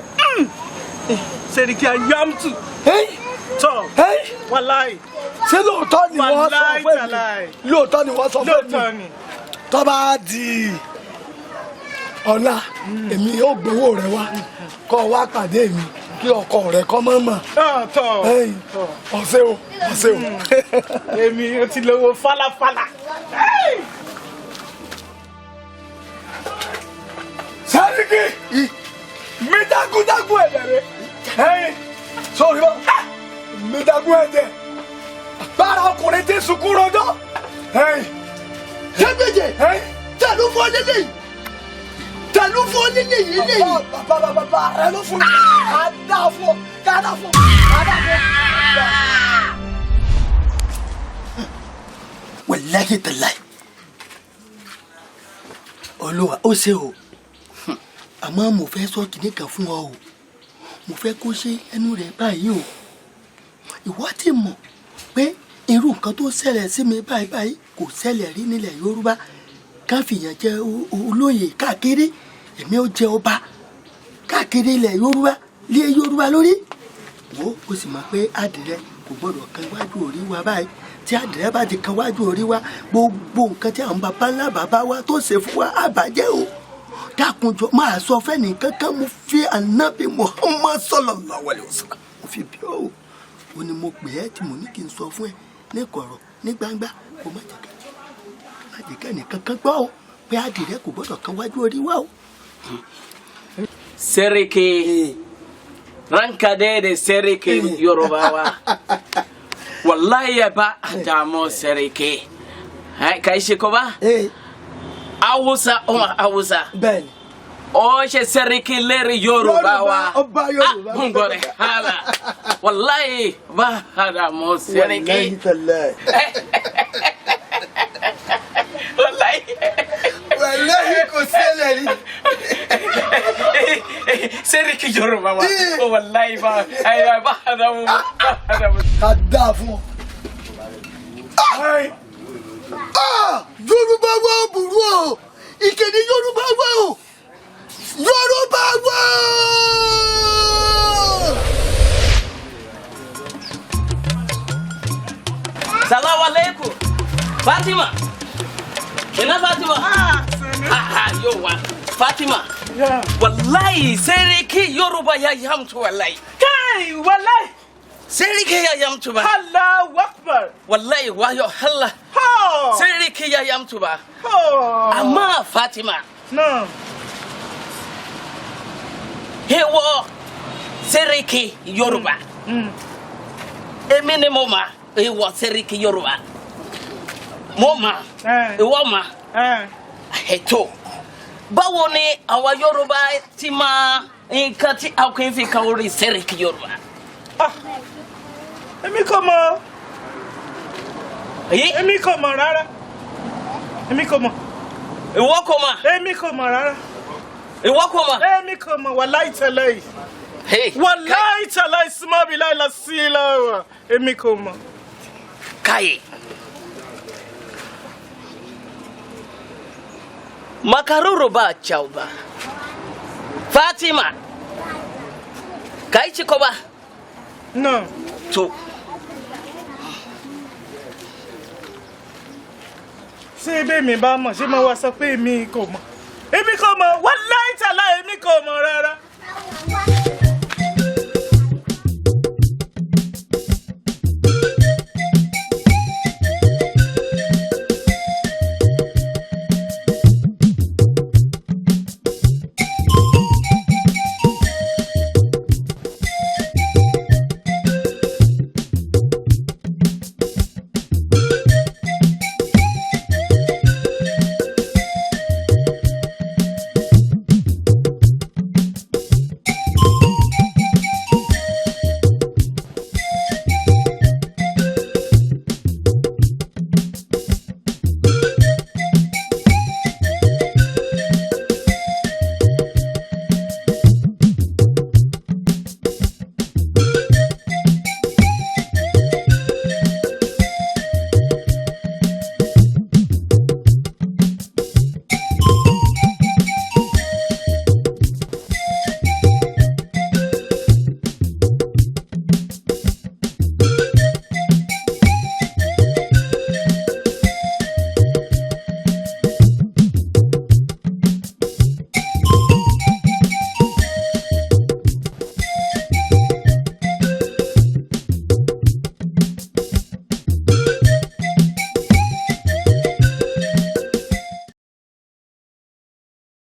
Sẹ́ríkì ayámtù. Tọ wàláì.
Ṣé lóòótọ́ ni wọ́n sọ fún mi? Lóòótọ́ ni wọ́n sọ fún mi. Tó bá di ọ̀la èmi yóò gbowó rẹ wá kó wá pàdé mi kí ọkọ rẹ kọ́ mọ́ mọ́. Ọ̀sẹ̀ o, ọ̀sẹ̀ o.
Èmi ò ti lówó fálafàlà.
Sẹ́ríkì mi dágúndágún ẹ̀jẹ̀ rẹ ẹ̀yìn sórí bọ́ mi dágún ẹ̀jẹ̀ bára ọkùnrin tí sunkún rọjọ́.
Jẹ́gbẹ́jẹ́ ta ló fọ́ lélẹ̀ yìí? Ta ló fọ́ lélẹ̀ yìí lélẹ̀ yìí?
Bàbá bàbá rẹ ló fún mi. Ká dá fún ọ, ká dá fún ọ, ká dá fún ọ.
Wàláhì tàláhì, Olúwa ó ṣe o, àmọ́ mo fẹ́ sọ kìnìún kan fún ọ o, mo fẹ́ kó ṣe ẹnu rẹ̀ báyìí o. Ìwọ ti mọ̀ pé irú nǹkan tó ṣẹlẹ̀ sí mi báyìí báyìí kò ṣẹlẹ̀ rí nílẹ̀ Yorùbá. Ká fìyàn jẹ olóyè káàkiri, èmi ó jẹ ọba káàkiri ilẹ̀ Yorùbá lé Yorùbá lórí. Wo ó sì mọ̀ pé adìrẹ kò gbọ́dọ̀ kan iwájú orí wa báyìí. Tí adìrẹ bá ti kan iwájú orí wa, gbogbo nǹkan tí àwọn baba ńlá bàbá wa tó ṣe fún wa á bàjẹ́ o. Dákunjọ máa sọ fẹ́ni kankan, mo fi Ànábì Muhammad sallallahu alaihi wasallam mo fi bí o. Ó ní mo pè é tí mo ní kí n sọ fún ẹ ní kọ̀rọ̀ ní gbangba, kó má jẹ́ kẹ́ni kankan gbọ́ o pé adìrẹ kò gbọ́dọ̀ kan wájú orí wa o.
Sẹ́ríkì ranka dede Sẹ́ríkì Yorùbá wa wàláyé bá àdàmú Sẹ́ríkì kà í ṣe kọ́ bá Awúsá ọmọ Awúsá ó ṣe Sẹ́ríkì lérí Yorùbá wa
ọba Yorùbá
ngọrẹ hàlà wàláyé bá àdàmú Sẹ́ríkì. Wàláyé.
Wàláyé kò ṣẹlẹ̀ rí.
Sẹ́ríkì Yorùbá wa wàláyé bá bá àdàmú bá àdàmú.
Ká dáa fún ọ.
Yorùbá wa burú o, ìkéde Yorùbá wa o. Yorùbá wọ́ọ̀.
Salamu alaikum. Fatima. Ina Fatima? Ah, yauwa. Fatima. Wallahi Seriki Yoruba ya yamtu wallahi.
Kai wallahi.
Seriki ya yamtu ba.
Allahu Akbar.
Wallahi wayo Allah. Seriki ya yamtu ba. Amma Fatima.
No.
Hewo Seriki Yoruba. Èmi ni mo mà ìwọ Seriki Yoruba. Mo mà ìwọ mà ètò. Báwo ni àwa Yorùbá ti máa nǹkan tí a kò fi kan orí Seriki Yorùbá?
Èmi kò mọ̀. Èmi kò mọ̀ rárá. Èmi kò mọ̀.
Ìwọ kò mọ̀.
Èmi kò mọ̀ rárá.
Ìwọ kò mọ̀.
Èmi kò mọ̀ wàláì tẹ̀lé. Wàláì tẹ̀lé súnmọ́ mi láì lọ sí lọ́wọ́. Èmi kò mọ̀.
Kai. Makaruru ba kyau ba. Fatima. Kai ci ko ba?
No.
To.
Ṣé bẹ́ẹ̀ mi bá mọ̀ ṣé mo wá sọ pé èmi kò mọ̀? Èmi kò mọ̀ wàláì tẹ̀lé èmi kò mọ̀ rárá.